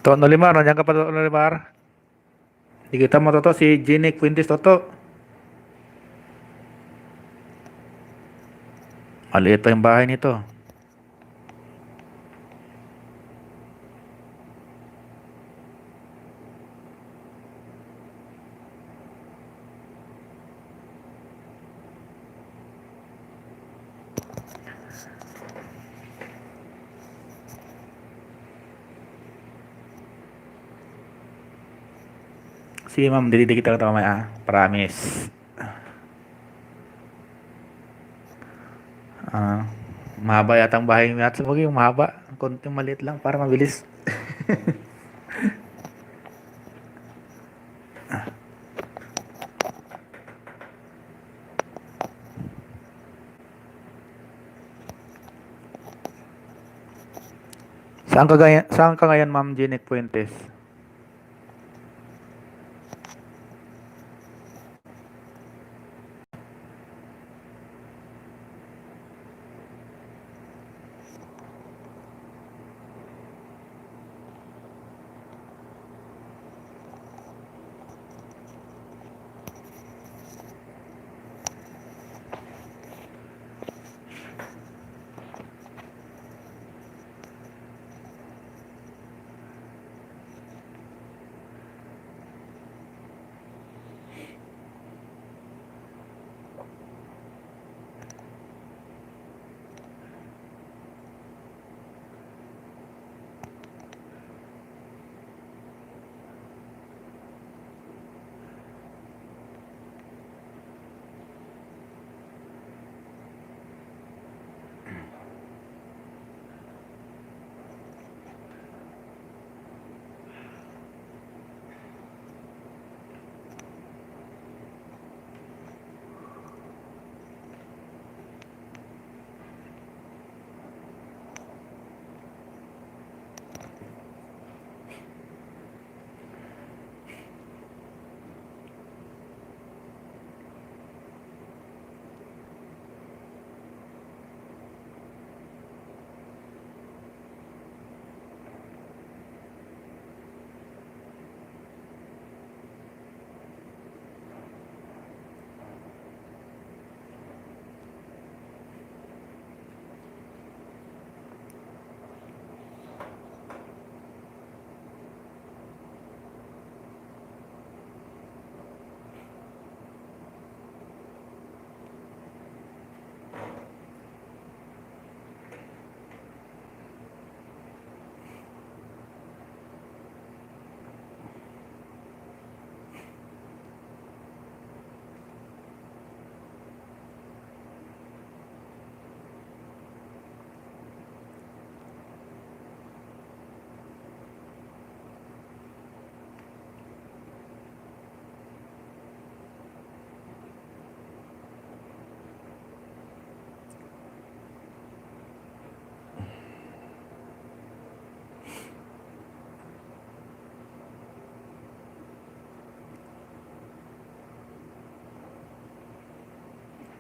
Ton Olimar, nandiyan ka pa, Ton Olimar? Di kita mo, Toto, si Jeannie Fuentes, Toto. Maliit pa yung bahay nito. Sige, ma'am, dili, dili kita katawa, ah. Promise. Ah, mahaba yata ang bahay ni Ate. Huwag yung mahaba. Konting maliit lang para mabilis. Saan ka gaya-, saan ka ngayon, Ma'am Jeanette Fuentes?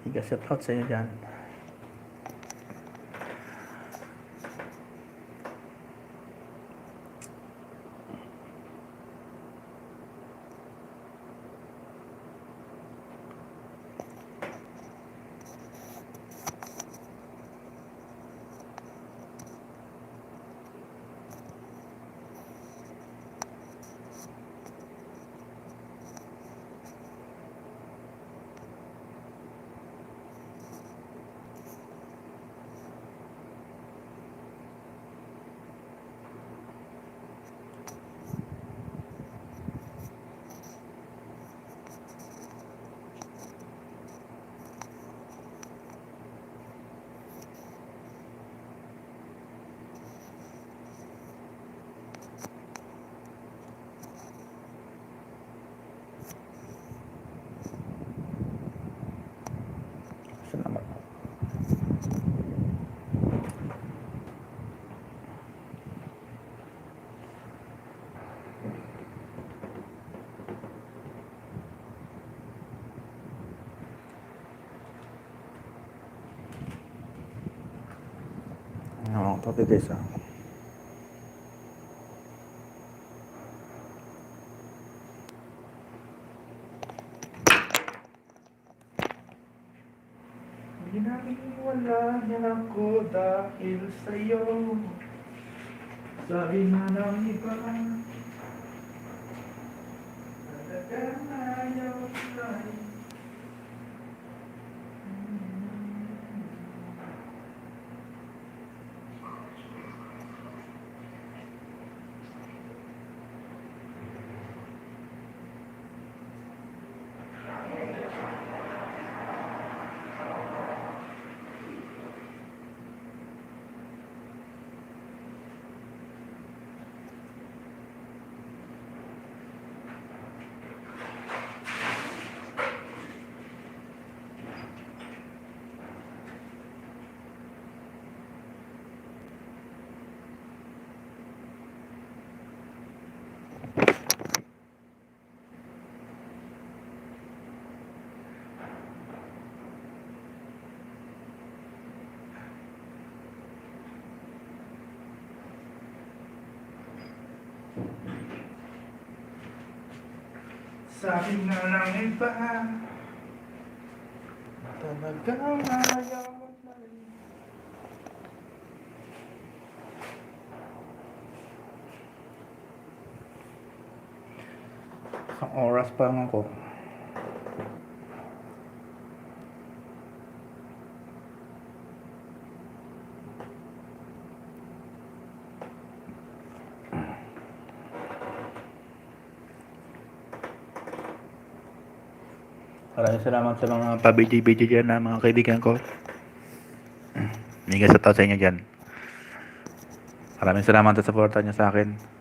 Higa, shout out sa inyo dyan. Salamat. Ano, copy paste, ah. Wala na ako dahil sa'yo. Sabi nga ng iba, talagang ayaw tayo. Sabi nga ng iba, talagang ayaw mo na rin. Isang oras pa lang ako. Maraming salamat sa mga pa-video-video dyan na mga kaibigan ko. Migas sa taas sa inyo dyan. Maraming salamat sa suporta niyo sa akin.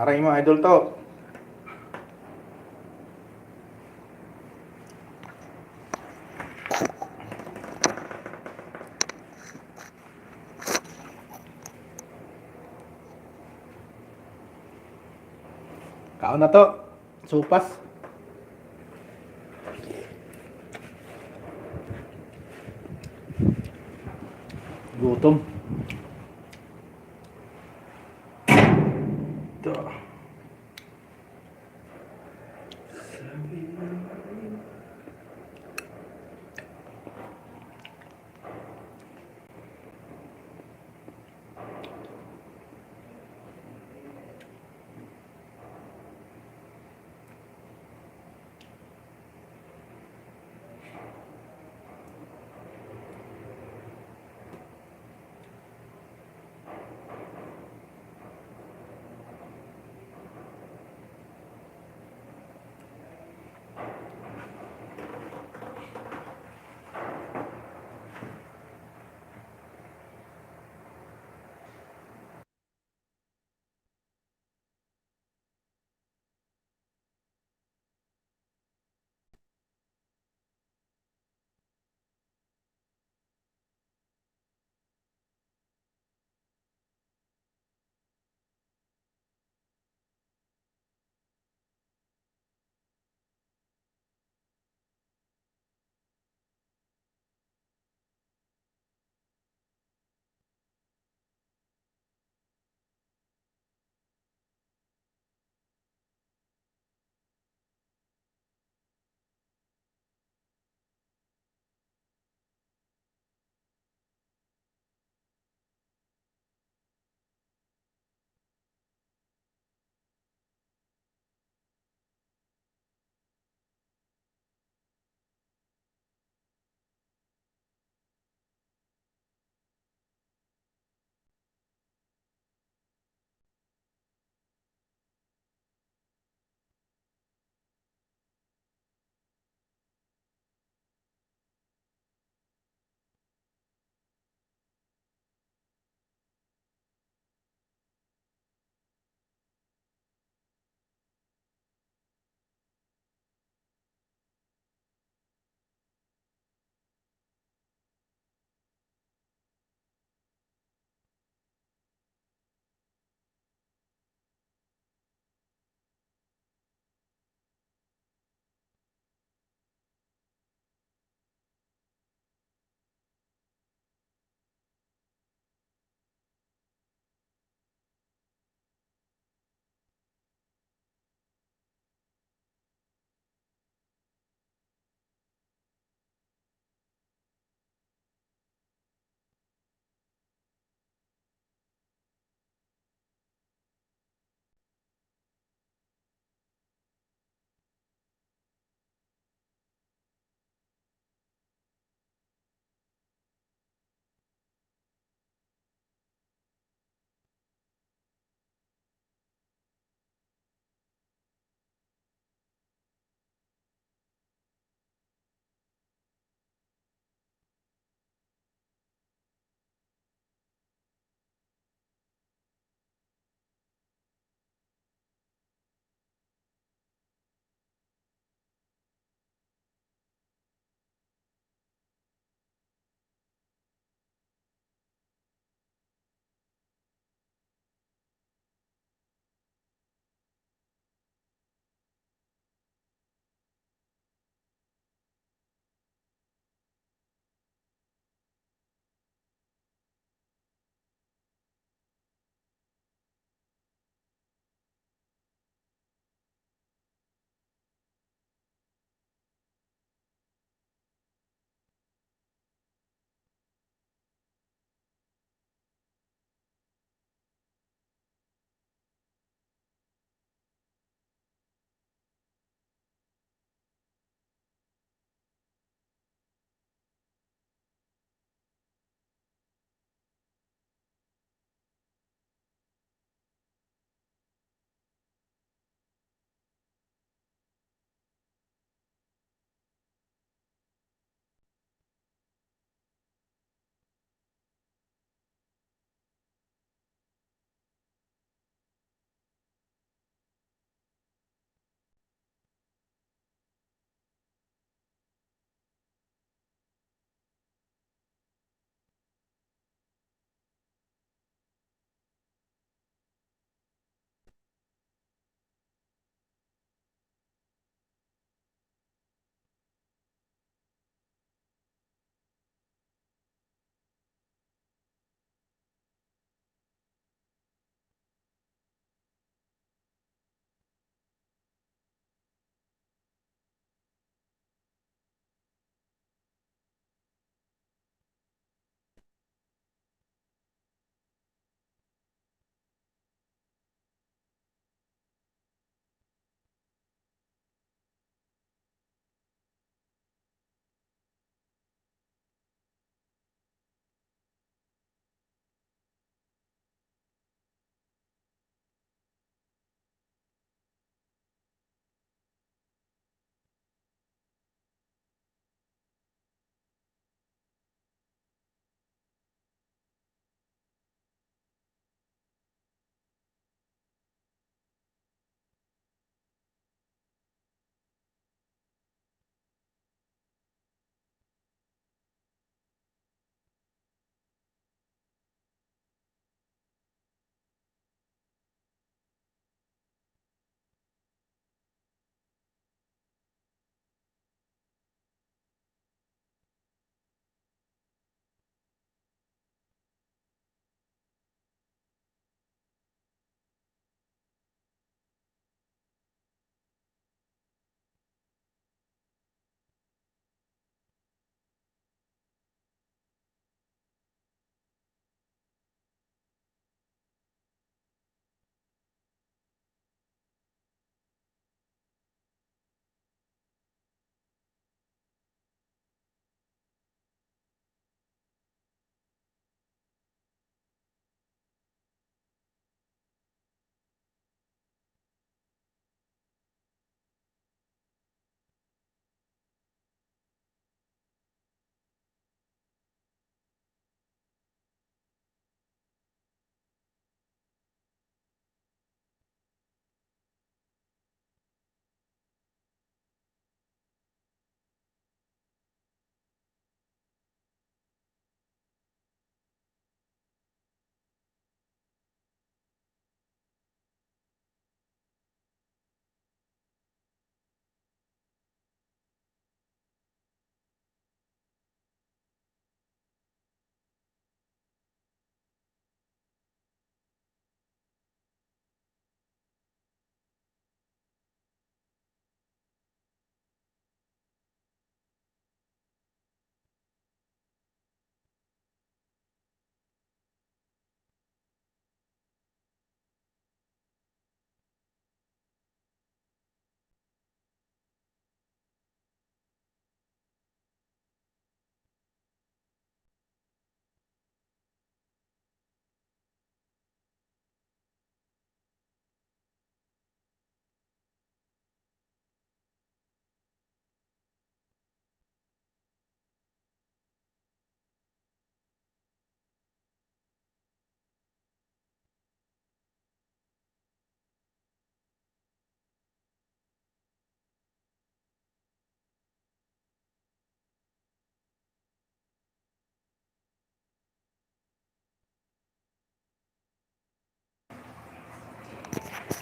Aray mo, idol, to. Kaon na to. Supas. Gutom. Ito.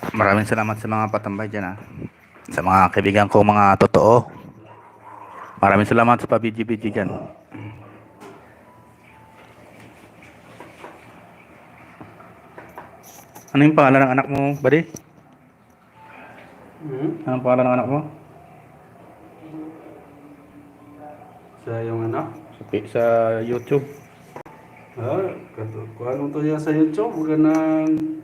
Maraming salamat sa mga patambay dyan, ha. Sa mga kaibigan ko, mga totoo. Maraming salamat sa pa-B G B G dyan. Ano yung pangalan ng anak mo, buddy? Hmm? Anong pangalan ng anak mo? Sa yung anak? Sa, pi- sa YouTube. Ah, kato, kung ano to yan sa YouTube, kanang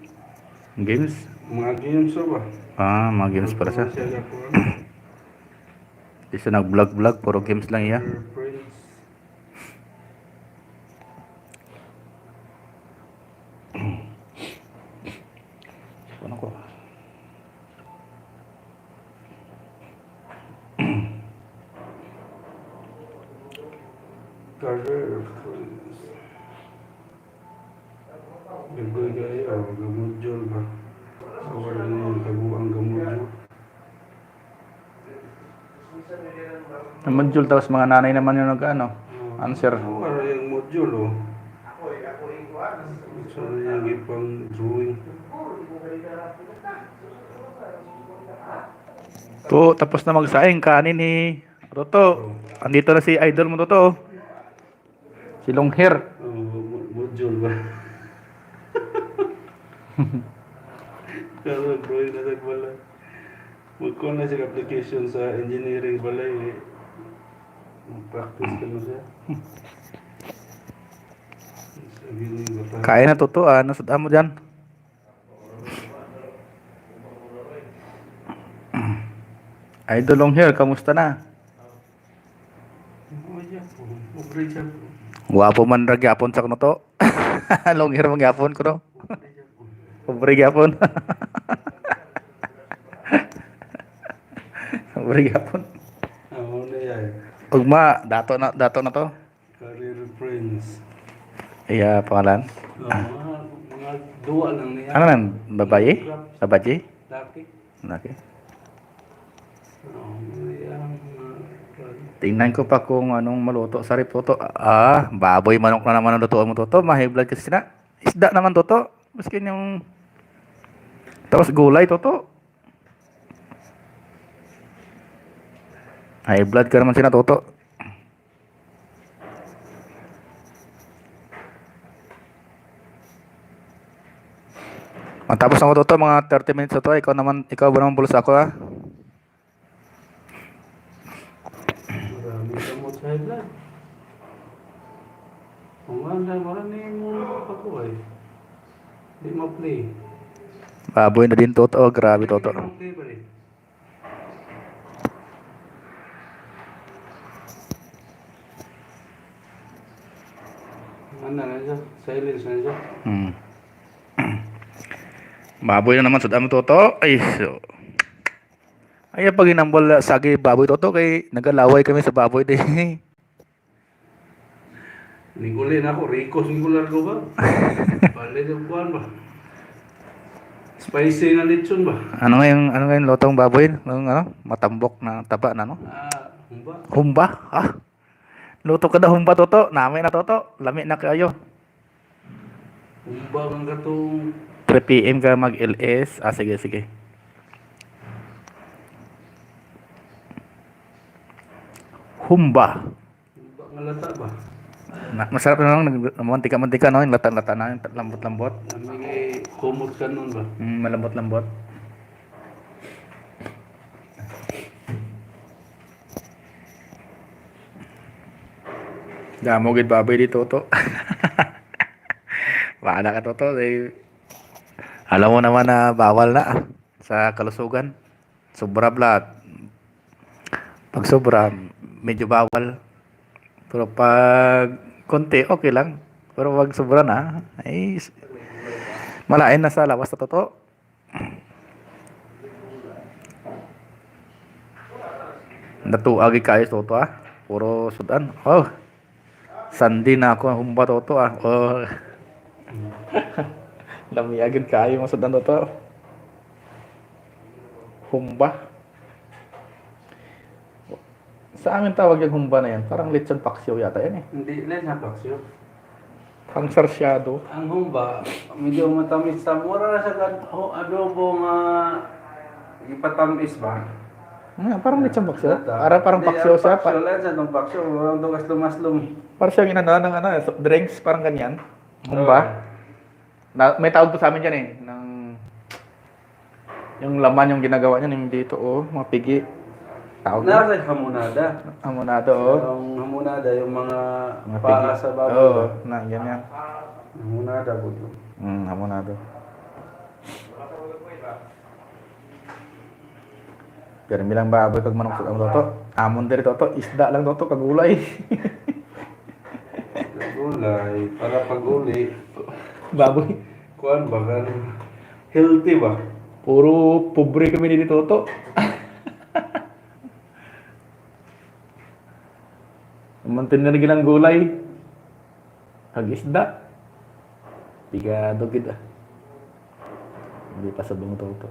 Games? Mga games to ba? Ah, mga games para sa. Siya, kuwan. Di siya nag-vlog-vlog, puro games lang iya. Girlfriends. Ano ko? Career friends. Dagkoy kayo, ah, mga module ba? Wala na yung taguang ka module. Ang module, tapos mga nanay naman yung nag-ano, answer. Ano nga yung module, oh? So, yung ipang drawing. To, tapos na magsaing, kanin ni Toto. Andito na si idol mo, Toto. Si long hair. Oh, mo- module ba? Pero drawing na sa balay. Magkuha na siya application sa engineering balay, eh. Mag-practice ka na siya. Sabi niya, bata. Kain na, Toto, ah. Nasud-an mo dyan? Idol long hair, kamusta na? Guwapo man ra gyapon sa kuno to. Long hair man gyapon kuno. Pobre gyapon. Pobre gyapon. Amo na yan. Ugma, dato na, dato na to. Career friends. Iya pangalan? Oh, mga, mga duwa lang niya. Ano man? Babayi? Babayi? Laki. Laki. Oh, iya, mga Tingnan ko pa kung anong maluto sa ref, Toto. Ah, baboy manok na naman ang lutuan mo, Toto. Ma-high blood kasi na. Isda naman, Toto. Maski yung, tapos gulay, Toto. High blood ka naman sina, Toto. Matapos na ko, Toto, mga thirty minutes na to. Ikaw naman, ikaw ba naman bulsa ako, ha? Marami ka mo sa high blood. Kung wala, wala na yung mga pakuha eh. Di ma-play. Baboy na din, Toto. Oh, grabe, Toto. Di ma-play ba eh? Ano na siya? Silence na siya. Hmm. Baboy na naman sa damo, Toto. Ay, so. Ay, pag hinambal sa agi baboy, Toto, kay nagalaway kami sa baboy, di. Niguli na ako, ricos, nigular ko ba? Bali yung kuwan ba? Spicy nga lechon ba? Ano nga yung, ano nga yung lutong baboy? Yung, ano, matambok na taba na, no? Ah, humba. Humba? Ah? Luto ka na humba, Toto. Nami na, Toto. Lami na kayo. Humba ang katong three P M ka mag-L S. Ah, sige, sige. Humba. Humba nga lata ba? Na, masarap na lang, nag-, mantika-mantika, no? Yung lata-lata na, yung lambot-lambot. Kami kay kumot kanon ba? Mm, malambot-lambot. Damo gid baboy dito, to. Wala ka, Toto. Eh, alam mo naman na bawal na, ah, sa kalusugan. Sobra, blood. Pag sobra, medyo bawal. Pero pag konti, okay lang. Pero pag sobra na, ay, s-, malain na sa lawas na, Toto. Natuag kayo, Toto, ah. Puro sudan. Oh. Sandi na ako ang humba, Toto, ah. Oh. Lamiagin kayo mga sudan, Toto. Humba. Sa amin tawag yung humba na yan. Parang lechon paksiw yata yan eh. Hindi, lechon paksiw. Pang sarsyado. Ang humba, Medyo matamis sa mura na sa kad-, oh, adobo nga ipatamis ba? Nga, parang lechon paksiw. Data. Ara, parang Hindi, paksiw ang siya, pa- paksiw lang sa tong paksiw. Walang tong aslom-aslom. Parang siyang inano, ng ano, soft drinks, parang ganyan. Humba. Oo. Na, may tawag po sa amin dyan eh. Ng, yung laman yung ginagawa niya, yung dito, oh, mga pigi. Tawag Naa na? Kay hamonada. Hamonada, oh. Yung hamonada, yung mga Mga paa pigi. Sa baboy, Oo, oh. Na, ganyan. Hamonada po ito. Mm, hamonada. Pero bilang baboy kag manok sa amo, Toto. Amon diri, Toto, isda lang, Toto, kag gulay. Gulay, para pag-uli. Baboy. Kuan ba, kan healthy ba? Puro pobre kami diri, Toto. Mantin na lagi lang gulay. Kag isda. Pigado gid, ah. Hindi pa sa bang, Toto.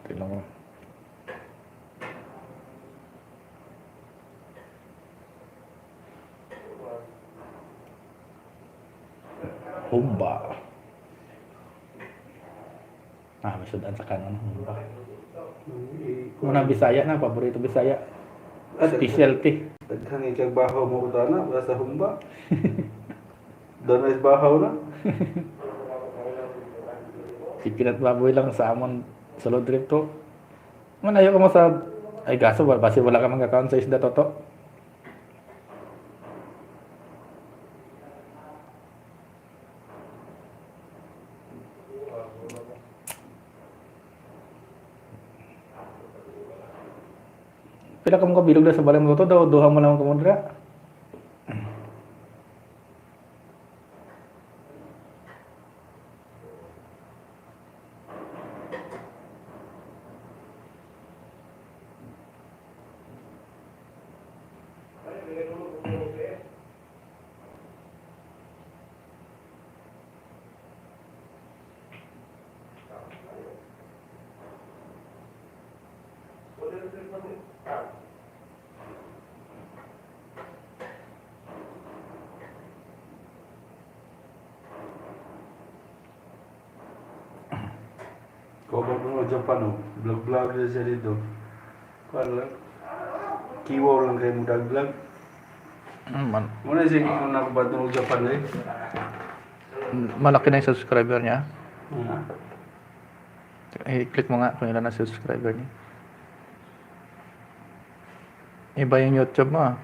Ito lang, oh. Humba. Ah, may sudan sa kanon, humba. Mm, i-, Muna Bisaya na, paborito Bisaya. Ah, daghan. Specialty. Daghan yung kagbaho mo, utana, basta humba. Doon ay bahaw na. Si Peanut Baboy lang sa amon sulod trip to. Man, ayaw ko mo sa, ay, gaso, wala, basi wala ka mag-account sa isda, Toto. Pila ka mo kabilog na sa balay mo, Toto? Daw, duha mo lang kumundra. Kobot mo Japan, oh. Vlog-vlog na siya dito. Kuwan lang. Kiwaw lang kayo mo vlog-vlog. Mm, man. Muna siya kung nakabad mo Japan, eh. Malaki na yung subscriber niya. Hmm. I-click mo nga kung ilan ang subscriber niya. Iba yung YouTube mo, ah.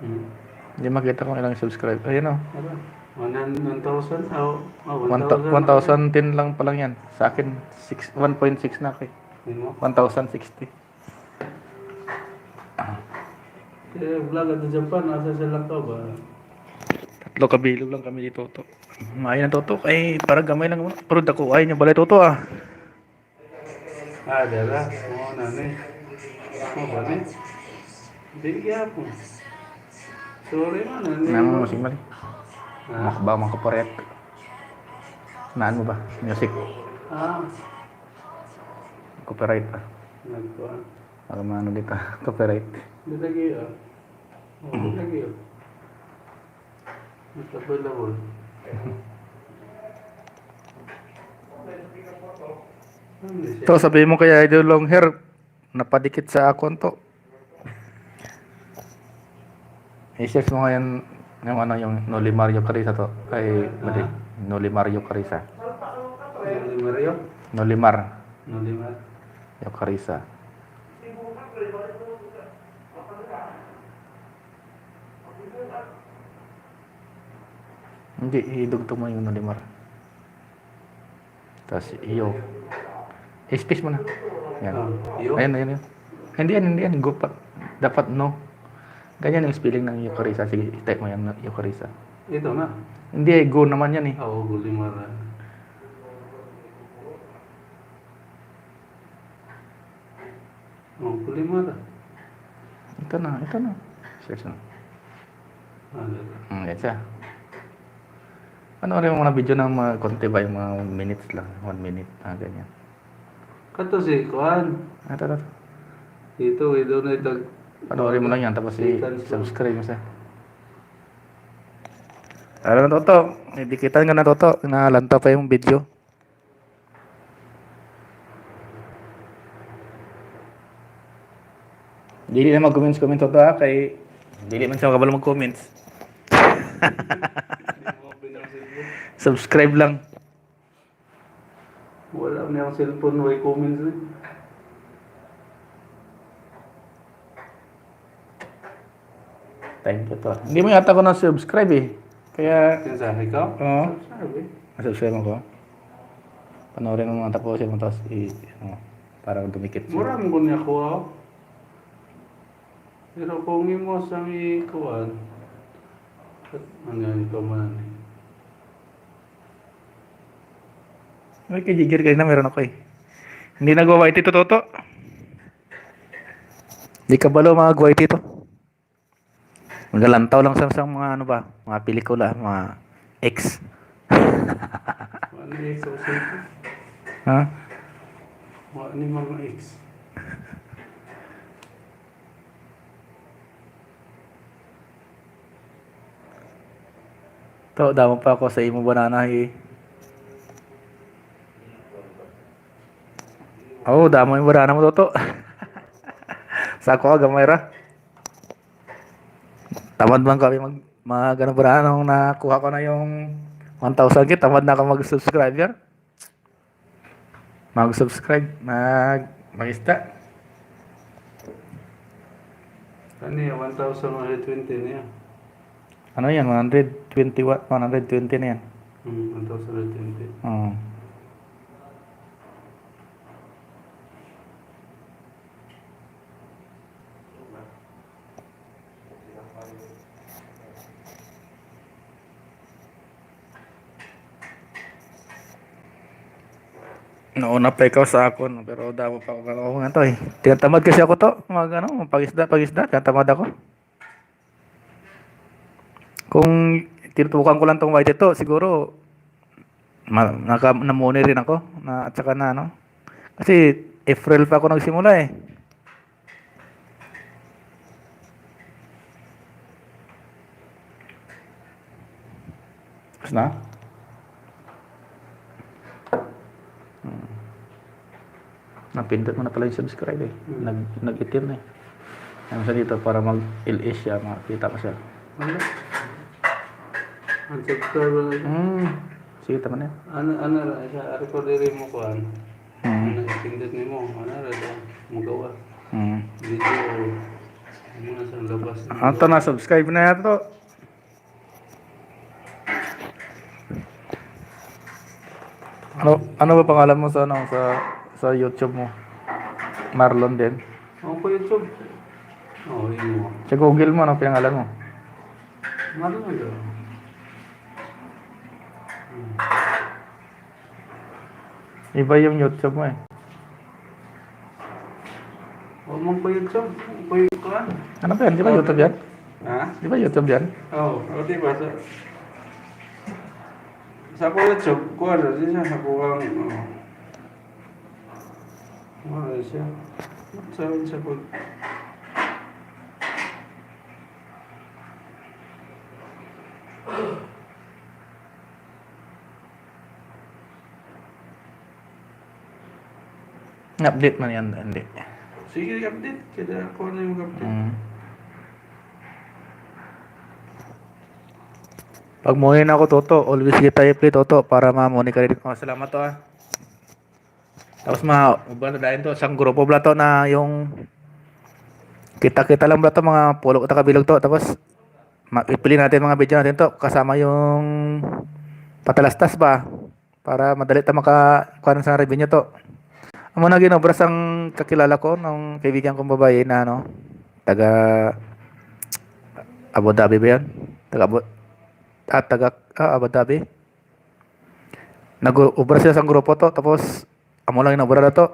Hmm. Hindi makita kung ilang subscribe. Ayun, oh. Ano? One hun-, one thousand? Oh, oh, One thou-, one thousand. One thousand ten lang pa lang yan. Sa akin, six, one point six na ako, eh. Yun mo? One thousand sixty. Eh, vlog at Japan, nasa sa lakaw ba? Tatlo kabilog lang kami dito, to. Maayo na to, to. Ay, para gamay lang. Pero dako, ay, niya balay, to, to, ah. Ah, dala. Oo, na ni. Ano ba ni? Hindi gyapon. Sorry man, ano Nang mo? Mas imal. Ha? Makba, makaparet. Naan mo ba? Music. Ah. Copyright, ah. Nagkuha. Para maano dito, copyright. Hindi lagi, ah. Oh, hindi lagi, ah. Not available. Ano siya? To, sabi mo kaya, Idol Long Hair, napadikit sa akon to. I-search mo ngayon yung ano, yung Nolimar Eucarissa to. Ay, mali. Ah. Nolimar Eucarissa. Nolimar Euc-? Nolimar. Nolimar. Eucarissa. Hindi, idugtong mo yung Nolimar. Tapos, iyo. Space mo na. Yan. Ah, iyo? Ayan, ayan, ayan. Hindi yan, hindi yan. Go pa. Dapat no. Ganyan yung spelling ng Eucarissa. Sige, i-type mo yan, Eucarissa. Ito na. Hindi, go naman yan eh. Oo, Golimara. Oh, Golimara. Ito na, ito na. Search na. Ano? Hmm, yan siya. Panoorin mo mga video na mga konti ba, yung mga minutes lang, one minute, mga ganyan. Kato si kuan. Ito, ito. Dito, ito na itag- Panoorin mo lang yan, tapos i-, Seconds lang. Subscribe mo siya. Ano na, Toto? Dikitan ka na, Toto. Nalantaw pa yung video. Dili na mag-comments, comments, Toto, ha? Kay dili man siya makabalo mag-comments. Subscribe lang. Wala man ang cellphone, way comments, eh. Time ko to. Hindi mo yata ako na-subscribe, eh. Kaya, Kinsa? Ikaw? Oo. Subscribe, eh. Na-subscribe ako. Panoorin mo mga tapo siya, tapos i-, ano, para dumikit siya. Mura mo ko niya kuha, oh. Pero kung imo sang ikuan, ano yan, ikaw man, eh. Ay, kay Jigger, kayo na meron ako, eh. Hindi nagwa-Y T to, Toto. Di kabalo mga gwa-Y T to. Magalantaw lang sa, sa mga ano ba, mga pelikula, mga X. Ano yung sa cellphone? Ha? Ano yung mga X? To, damo pa ako sa imo banana, eh. Oh, damo yung banana mo, Toto. Sa ako, gamay ra. Tamad man kami mag, mag, ano, banana nung nakuha ko na yung one thousand K, tamad na ako mag-subscriber. Mag-subscribe, mag-, mag-ista. Ano yan? One thousand one hundred twenty na yan. Ano yan? One hundred twenty wa-, one hundred twenty na yan. Hmm, one thousand one hundred twenty. Oo. Nauna pa ikaw sa akon, pero damo pa ako. Ako nga to, eh. Tinatamad kasi ako to. Mag, ano, pag-isda, pag-isda, tinatamad ako. Kung tinutukan ko lang tong white ito, siguro, ma-, naka-, namuni rin ako. Na, at saka na, ano. Kasi April pa ako nagsimula, eh. Tapos na? Hmm. Napindot mo na pala yung subscribe, eh. Hmm. Nag-, nag-itim na, eh. Ano siya dito, para mag-L S siya, makita mo siya. Ano? Ang subscribe na. Hmm. Sige, tama na yan. Ano, ano ra siya? Ari ko diri mo kuan. Hmm. Ano, pindot nimo? Ano ra siya? Magawa. Hmm. Video. Ano na sa labas? Ato na, subscribe na yato. Ano, ano ba pangalan mo sa, ano, sa, sa YouTube mo? Marlon din? Ako po YouTube. Oh, yun mo. Sa Google mo, ano pangalan mo? Marlon din. Hmm. Iba yung YouTube mo, eh. Wa man ko YouTube. Wa ko yung kuan. Ano ba yan? Di ba YouTube yan? Ha? Di ba YouTube yan? Oo. O, di ba? Sa, sa ko YouTube, kuan, di siya sa kuwang, oh. Wala siya. Sa, sa pag- Update man yan, hindi. Sige, update. Kada ako na yung update. Mm. Pag muni na ako, Toto, always kita i-play, Toto, para mamuni ka rin. Oh, salamat to, ah. Tapos ma-, uban na dahil to, isang grupo bala to na yung kita-kita lang bala to, mga pulo ka kabilog to. Tapos, ma-, ipili natin mga video natin to, kasama yung patalastas ba? Para madali ta maka-, kuha sa revenue to. Amo na ginobra sang kakilala ko, nung kaibigan kong babae na, ano, taga Abu Dhabi ba yan? Taga Abu, ah, taga, ah, Abu Dhabi. Nag-obra sila sang grupo to, tapos amo lang yung obra na to.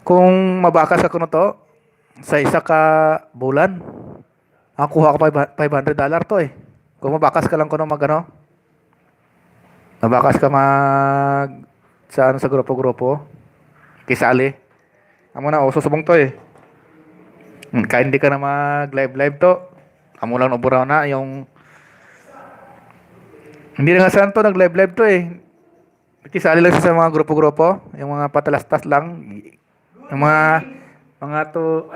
Kung mabakas ka kuno to, sa isa ka bulan, ang kuha ko five, five hundred dollar to eh. Kung mabakas ka lang kuno mag ano, Nabakas ka mag, sa ano, sa grupo-grupo. Kisali. Amo na, uso subong to eh. Hmm, kaya hindi ka na mag-live-live to. Amo lang naburaw na yung, hindi na nga santo nag-live-live to eh. Kisali lang siya sa mga grupo-grupo, yung mga patalastas lang. Yung mga, mga to,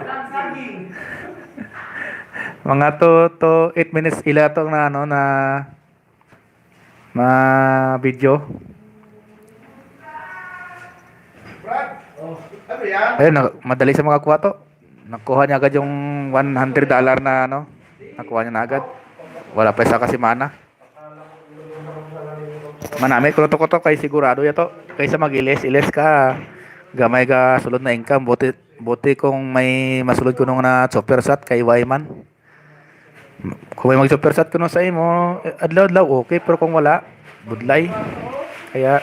mga to, to eight minutes ila to na ano, na, na video. Brad, oh, ano yan? Ayun, na, madali sa mga kuha to. Nakuha niya agad yung one hundred dollar na ano. Nakuha niya na agad. Wala pa isa ka semana. Manamit ko to, ko to kay sigurado ya to. Kaysa mag-ilis-ilis ka, gamay ka sulod na income. Buti, buti kung may masulod ko nung na super chat kay Wayman. Kung may mag super chat ko nung sa imo, eh, adlaw-adlaw, okay. Pero kung wala, budlay. Kaya,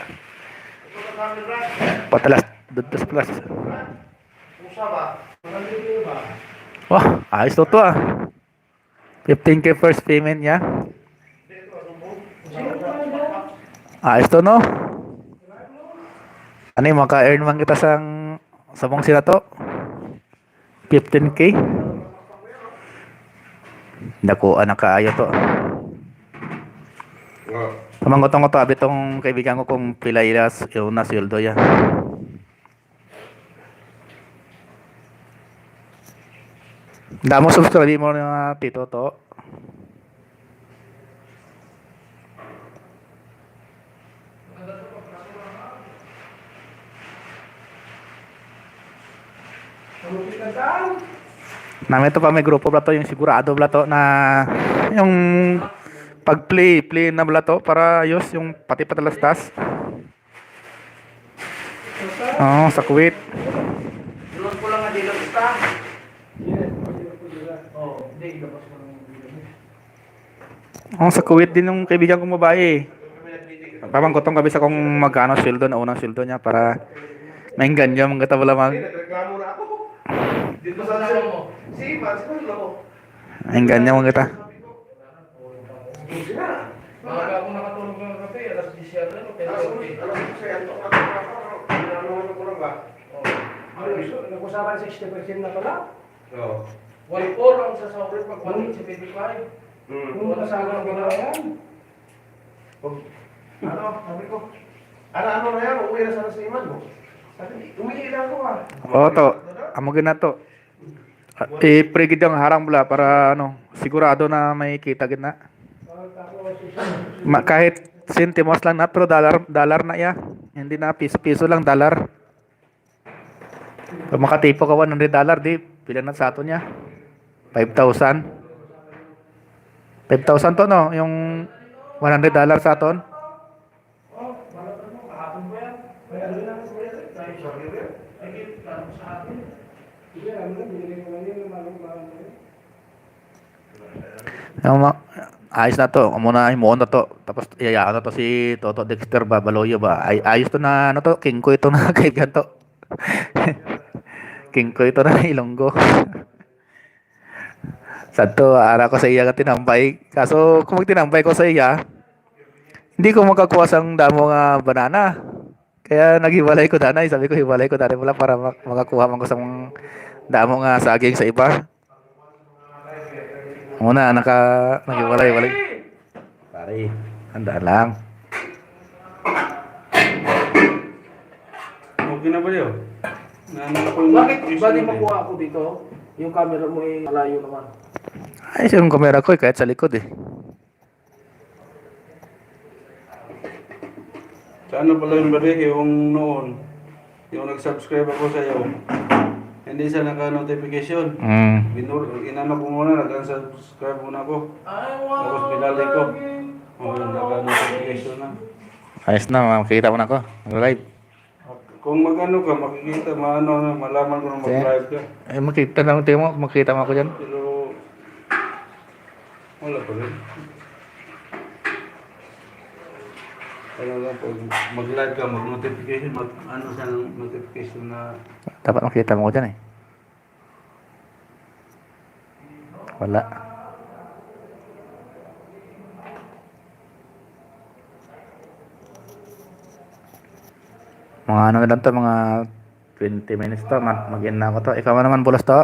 patalas, dudtos plus. Wah, ayos to to ah. Fifteen K first payment niya. Ayos to, no? Ano yung maka-earn man kita sang sabong sila to? Fifteen K? Dako, anak, kaayo to. Wow. Pamangkot ko to, abi tong kaibigan ko kung pila ila s-, una sweldo ya. Damo subscribe mo na, Tito, to. Nami to pa may grupo bala to, yung sigurado bala to na yung pag-play, play na bala to para ayos yung pati patalastas. Oh, sa Kuwait. Doon ko lang nga dito, basta. Oh, hindi, ilabas ko lang yung dito. Oh, sa Kuwait din yung kaibigan kong babae. Pamangkot ko kung kabisa kung magkano sweldo na unang sweldo niya para maengganyo man kita bala mag- Nagreklamo na ako. Dito sa si Iman, si Manlo. Maengganyo man kita. Maaga ako nakatulog ng gabi, alas diyes yata, no? Pero alas onse, alas onse, antok na ako, ano, ano, ano ko lang ba? Oh. Ano, so, nag-usapan sixty percent na pala? Oo. One four ang sa sahod, pag one seventy-five. Hmm. Kung kasama ang ginawa yan. Pag, ano, sabi ko, ano, ano na yan, uwi na sana si Iman, no? Sabi, uwi na ako, ah. Oo, to. Amo gid na to. Ah, i-free gid ang harang bala para, ano, sigurado na may kita gid na. Ma-, kahit sentimos lang na, pero dollar, dollar na iya. Hindi na piso-piso lang, dollar. Pag makatipo ka one hundred dollar, di, pila na sa aton niya? Five thousand. Five thousand to, no? Yung one hundred dollar sa aton. Yung ma-, ayos na to. Amo na, himuon na to. Tapos, iyayaan na to si Toto Dexter ba, Baloyo ba? Ay, ayos to na, ano to, kingkoy to na kaibigan to. Kingkoy to na Ilonggo. Sadto, ara ko sa iya nga tinambay. Kaso, kung magtinambay ko sa iya, hindi ko makakuha sang damo nga banana. Kaya naghiwalay ko danay. Sabi ko, hiwalay ko danay pala para mak-, makakuha man ko sa mga damo nga saging sa iba. Muna, naka-, naghiwalay-walay. Pare, handa lang. Okay na ba yun? Na, na, kung Bakit, issue bakit natin? Makuha ako dito? Yung camera mo ay malayo naman. Ay, yung camera ko eh, kahit sa likod eh. Sa ano pala yung bali, yung noon, yung nag-subscribe ako sa iyo, hindi siya naka-notification. Mm. Binur-, inano ko muna, nag-unsubscribe muna ako. Tapos binalik ko. Oh, naka-notification na. Ayos na, makita mo na ako. Nag-live. Kung mag-ano ka, makikita, maano na, malaman ko na Sige. Mag-live ka. Eh, makita lang, tingnan mo, makita mo ako dyan. Pero, wala pa rin. Kaya lang, pag mag-live ka, mag-notification, mag-, ano siya ng notification na Dapat makita mo ko dyan eh. Wala. Mga ano na lang to, mga twenty minutes to, mag- mag-end na ako to. Ikaw naman, bulos to.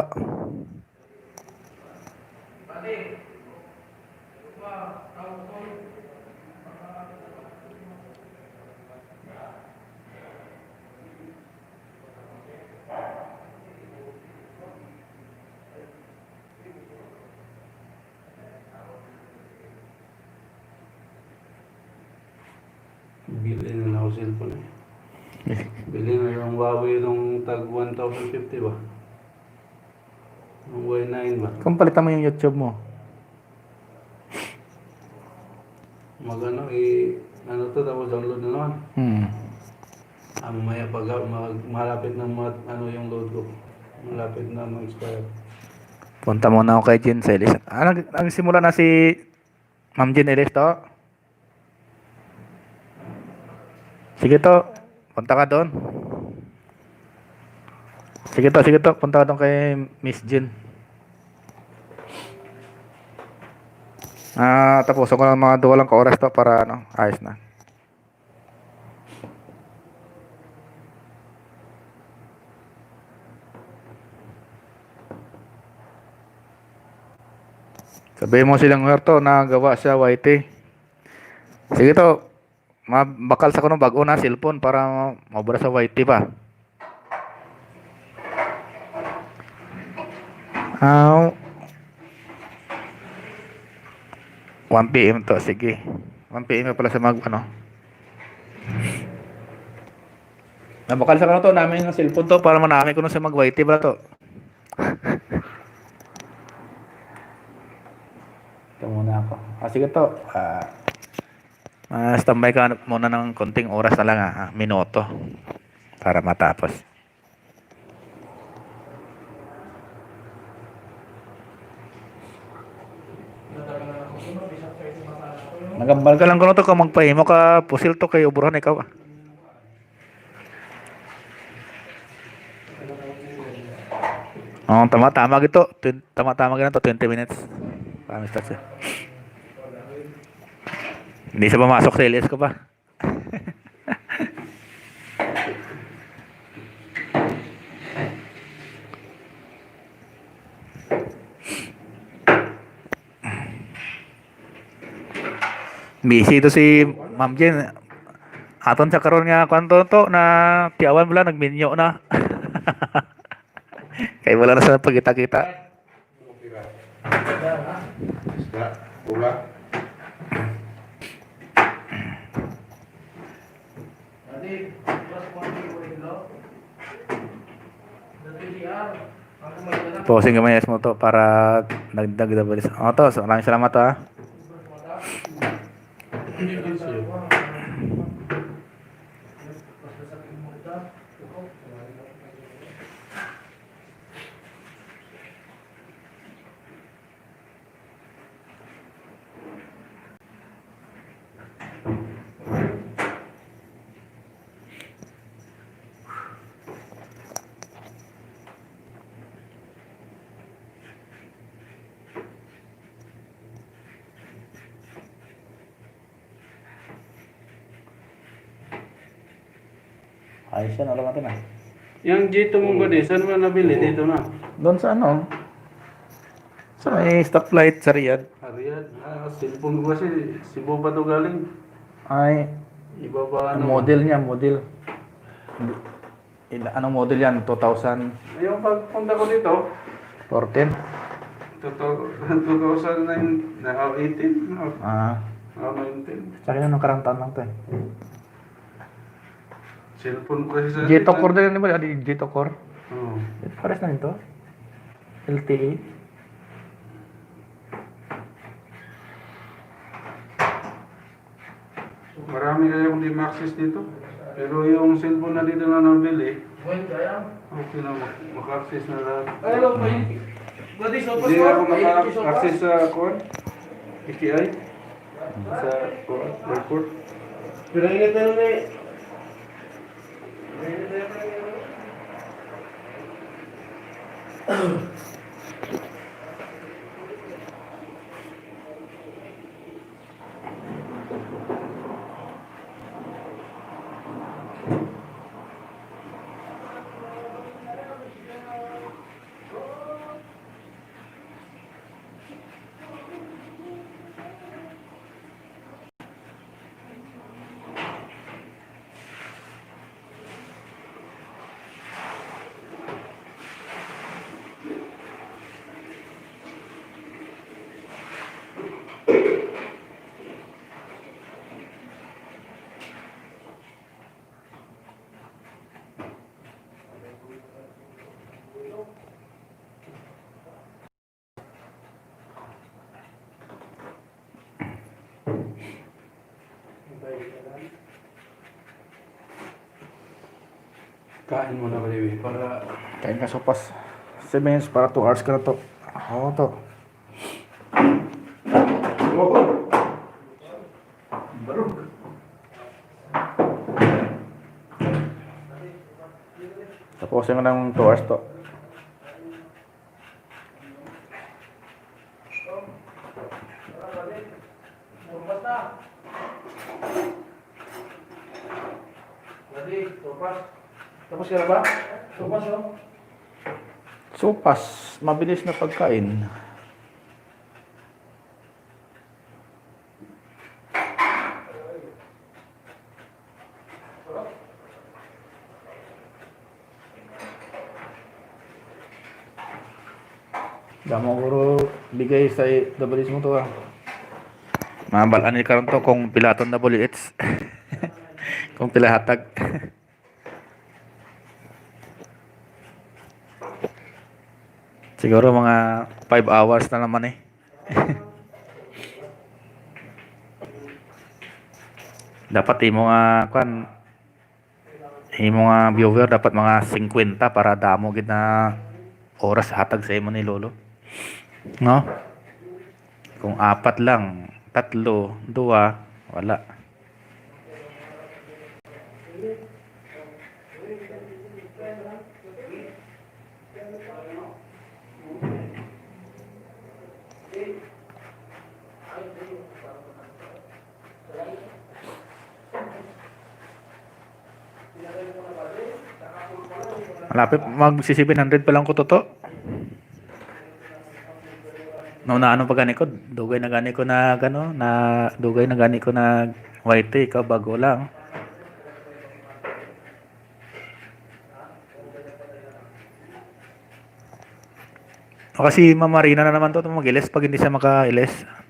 Bili na lang ako cellphone eh. Bili na yung Huawei nung tag one thousand fifty ba? Yung Y nine ba? Kung palitan mo yung YouTube mo. Mag ano, i-, ano to, tapos download na naman. Hmm. Ah, mamaya pag mag-, malapit na mat-, ano yung load ko. Malapit na mag-expire. Punta muna ako kay Jen Celis. Ah, nag-, nagsimula na si Ma'am Jen Celis to? Sige to, punta ka doon. Sige to, sige to, punta ka doon kay Miss Jen. Ah, tapos ako lang mga duwa lang ka oras to para ano, ayos na. Sabi mo silang Huerto na gawa sa Y T. Sige to, mabakal sa kuno bag-o na cellphone para ma-, maubra sa Y T pa. Ah, one P M to, sige. One P M pala sa mag, ano. Nabakal sa kuno to, namin ang cellphone to para manami kuno sa mag Y T pala to. Ito muna ako. Ah, sige to. Ah, ah, standby ka muna ng konting oras na lang, ah, ah, minuto para matapos. Nagambal ka lang kuno to kung magpahimo ka pusil to kay uburan ikaw, ah. Oh, tama-tama gito. Twen-, tama-tama gito, twenty minutes. Promise, that's it. Hindi siya pumasok sa L S ko pa. Busy to si Ma'am Jen. Aton sa karon nga kwan to, to, na tiyawan, wala, nagminyo na. Kay wala na sa pagkita-kita. Isda, pula. Posing gamay mo to para nagdag double. Oh, to, so, maraming salamat to, ha. Ayos yan, wala natin, ah. Yung G two mo ba di? Saan mo nabili? Dito na. Doon sa ano? Sa may stoplight sa Riyadh. Ah, Riyadh. Ah, cellphone ko kasi, Cebu pa to galing. Ay, iba pa, ano, model niya, model. Ila-, anong model yan? Two thousand? Yung pagpunta ko dito, fourteen? Two thou-, two thousand nine, na, oh, eighteen? Oh. Ah. Oh, nineteen. Sa akin, anong karang taon lang to eh? Cellphone ko kasi sa G two atin, core ah. Din, di ba? Di G two core? Oo. Pares na nito. L T E. Marami kaya akong di ma-access dito. Pero yung cellphone na dito na nabili, okay na, mak-, maka-access na lahat. Hindi ako maka-access sa kuwan, P T I, sa kuwan, airport. Pero ingat na nun eh. Kain mo na, Baliwi, para Kain ka sopas. Seven minutes para two hours ka na to. Oo, to. Oo. Barog. Tapos yung ng two hours to. Tapos ka na ba? Sopas, oh. Sopas, mabilis na pagkain. Damo guro bigay sa W H mo to, ah. Mabal-an ni karon to kung pila aton W H. Kung pila hatag. Siguro mga five hours na naman eh. Dapat imo nga, kwan, imo nga viewer, dapat mga fifty para damo gid na oras hatag sa imo ni Lolo. No? Kung apat lang, tatlo, duwa, wala. Malapit mag si seven hundred pa lang ko, Toto. No, na ano pa gani ko, dugay na gani ko na gano, na dugay na gani ko na Y T, ikaw bago lang. O, kasi mamarina na naman to, mag-ilis pag hindi siya maka-ilis.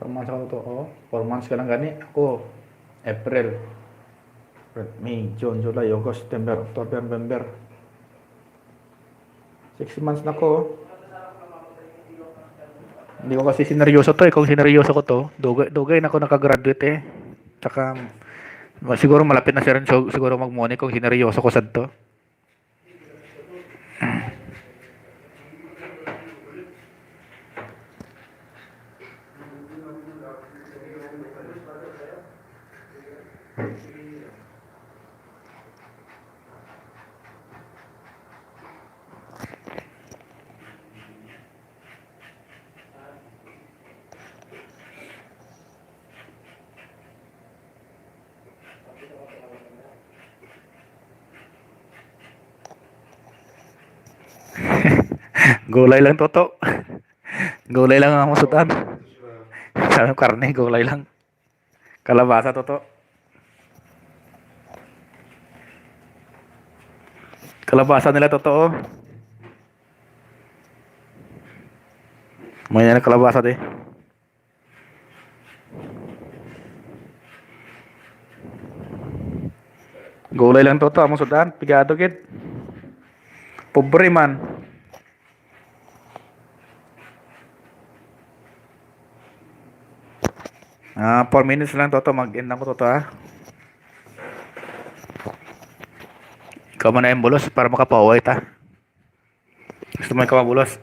Four months ako to, oh. Four months ka lang gani. Ako, April, April, May, June, July, August, September, October, November. Six months na ko. Hindi ko kasi sineryoso to eh. Kung sineryoso ko to, dugay, dugay na ako nakagraduate eh. Tsaka, ma-, siguro malapit na siya rin so, siguro magmuni kung sineryoso ko sad to. Gulay lang, Toto. Gulay lang ang masudan. Sabi ko, karne, gulay lang. Kalabasa, Toto. Kalabasa nila, Toto, oh. May na kalabasa, di. Gulay lang, Toto, among sudan. Pigado, gid. Pobre man. Ah, four minutes lang, Toto. Mag-end lang ko, Toto, ha? Ikaw man na yung bulos para makapahuway ta. Gusto mo ikaw mabulos?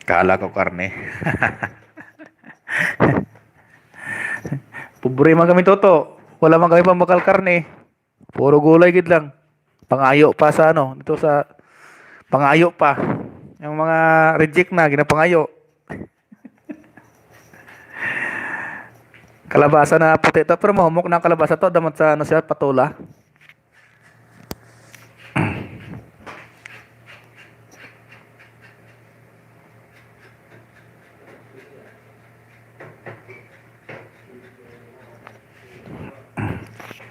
Kala ko karne. Pobre man kami, Toto. Wala man kami pambakal karne. Puro gulay gid lang. Pangayo pa sa ano, dito sa pangayo pa. Yung mga reject na, ginapangayo. Kalabasa na puti to, pero mahumok na ang kalabasa to, damot sa ano siya, patola.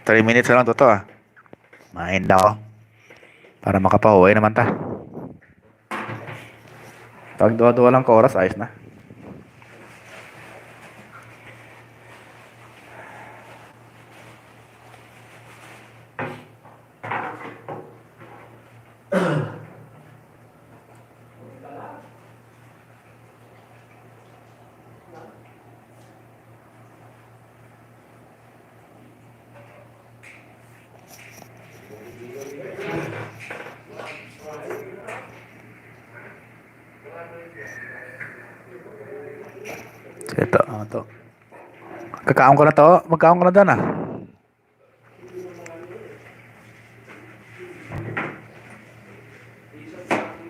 Three minutes na lang to, to, ah. Main daw. Para makapauwi naman ta. Tag duha-duha lang ka oras, ayos na. Ito, ano to? Kakaon ka na to? Magkaon ka na dyan, ah.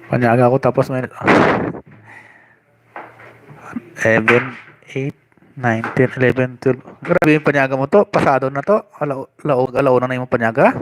Panyaga ako tapos may eleven, eight, nine, ten, eleven, twelve. Grabe yung panyaga mo to. Pasado na to. Ala, laog, alauna na yung panyaga.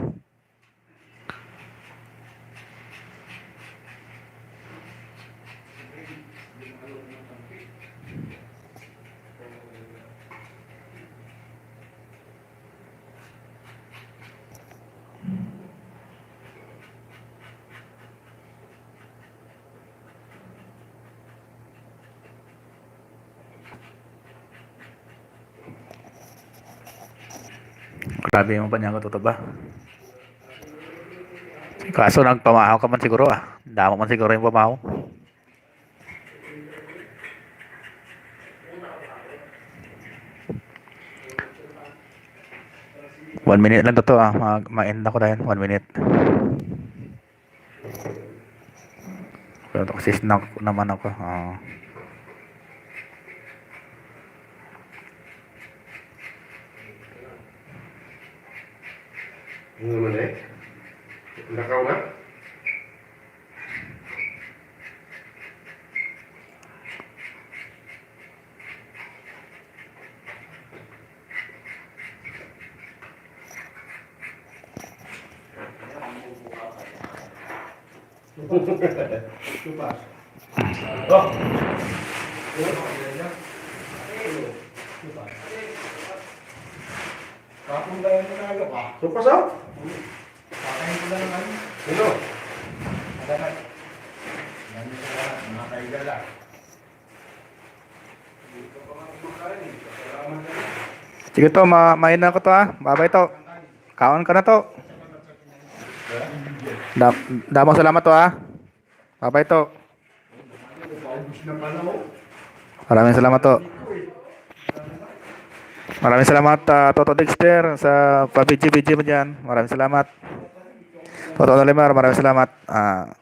Grabe yung panyaga to ba? Kaso nagpamahaw ka man siguro, ah. Damo man siguro yung pamahaw. One minute lang to, to, ah. Mag-, ma-end na ko dahil. One minute. Pero to kasi snack naman ako. Ah. Ano naman eh? Lakaw na? Supas. Oh. Supas. Kapon tayo na nga ba? Supas, oh. Pakain ko lang naman. Sino? Agad. Yan yung mga, mga kaiga lang. Sige to, ma-, main na ko to, ah. Babay to. Kaon ka na to. Da-, damo salamat to, ah. Babay to. Maraming salamat to. Maraming salamat, ah, Toto Dexter, sa pa-video-video mo dyan. Maraming salamat. Toto Olimar, maraming salamat. Ah,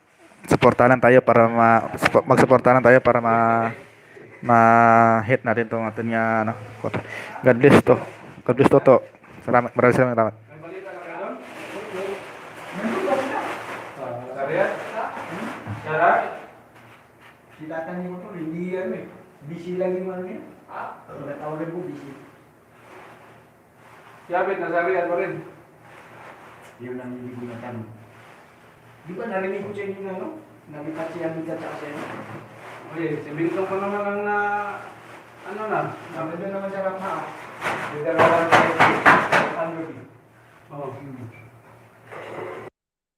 suportahan tayo para ma-, supo-, magsuportahan tayo para ma-, ma-hit natin tong atin nga, ano, quota. God bless to. God bless to, to. Salamat, maraming salamat. Si tatang ni motor, hindi ano eh. Busy lang yung ano niya. Tinatawagan ko, busy. Yabit, nasarian pa rin. Yun ang hindi ko natanong. Di ba narinig ko sa inyo na, no? Nabipat si Abita tsaka si ano? Okay, si Bintong pa naman ang na, ano na? Nandun naman sa Rafa, ah. May dalawa lang tayo. Ano yun? Oo. Hmm.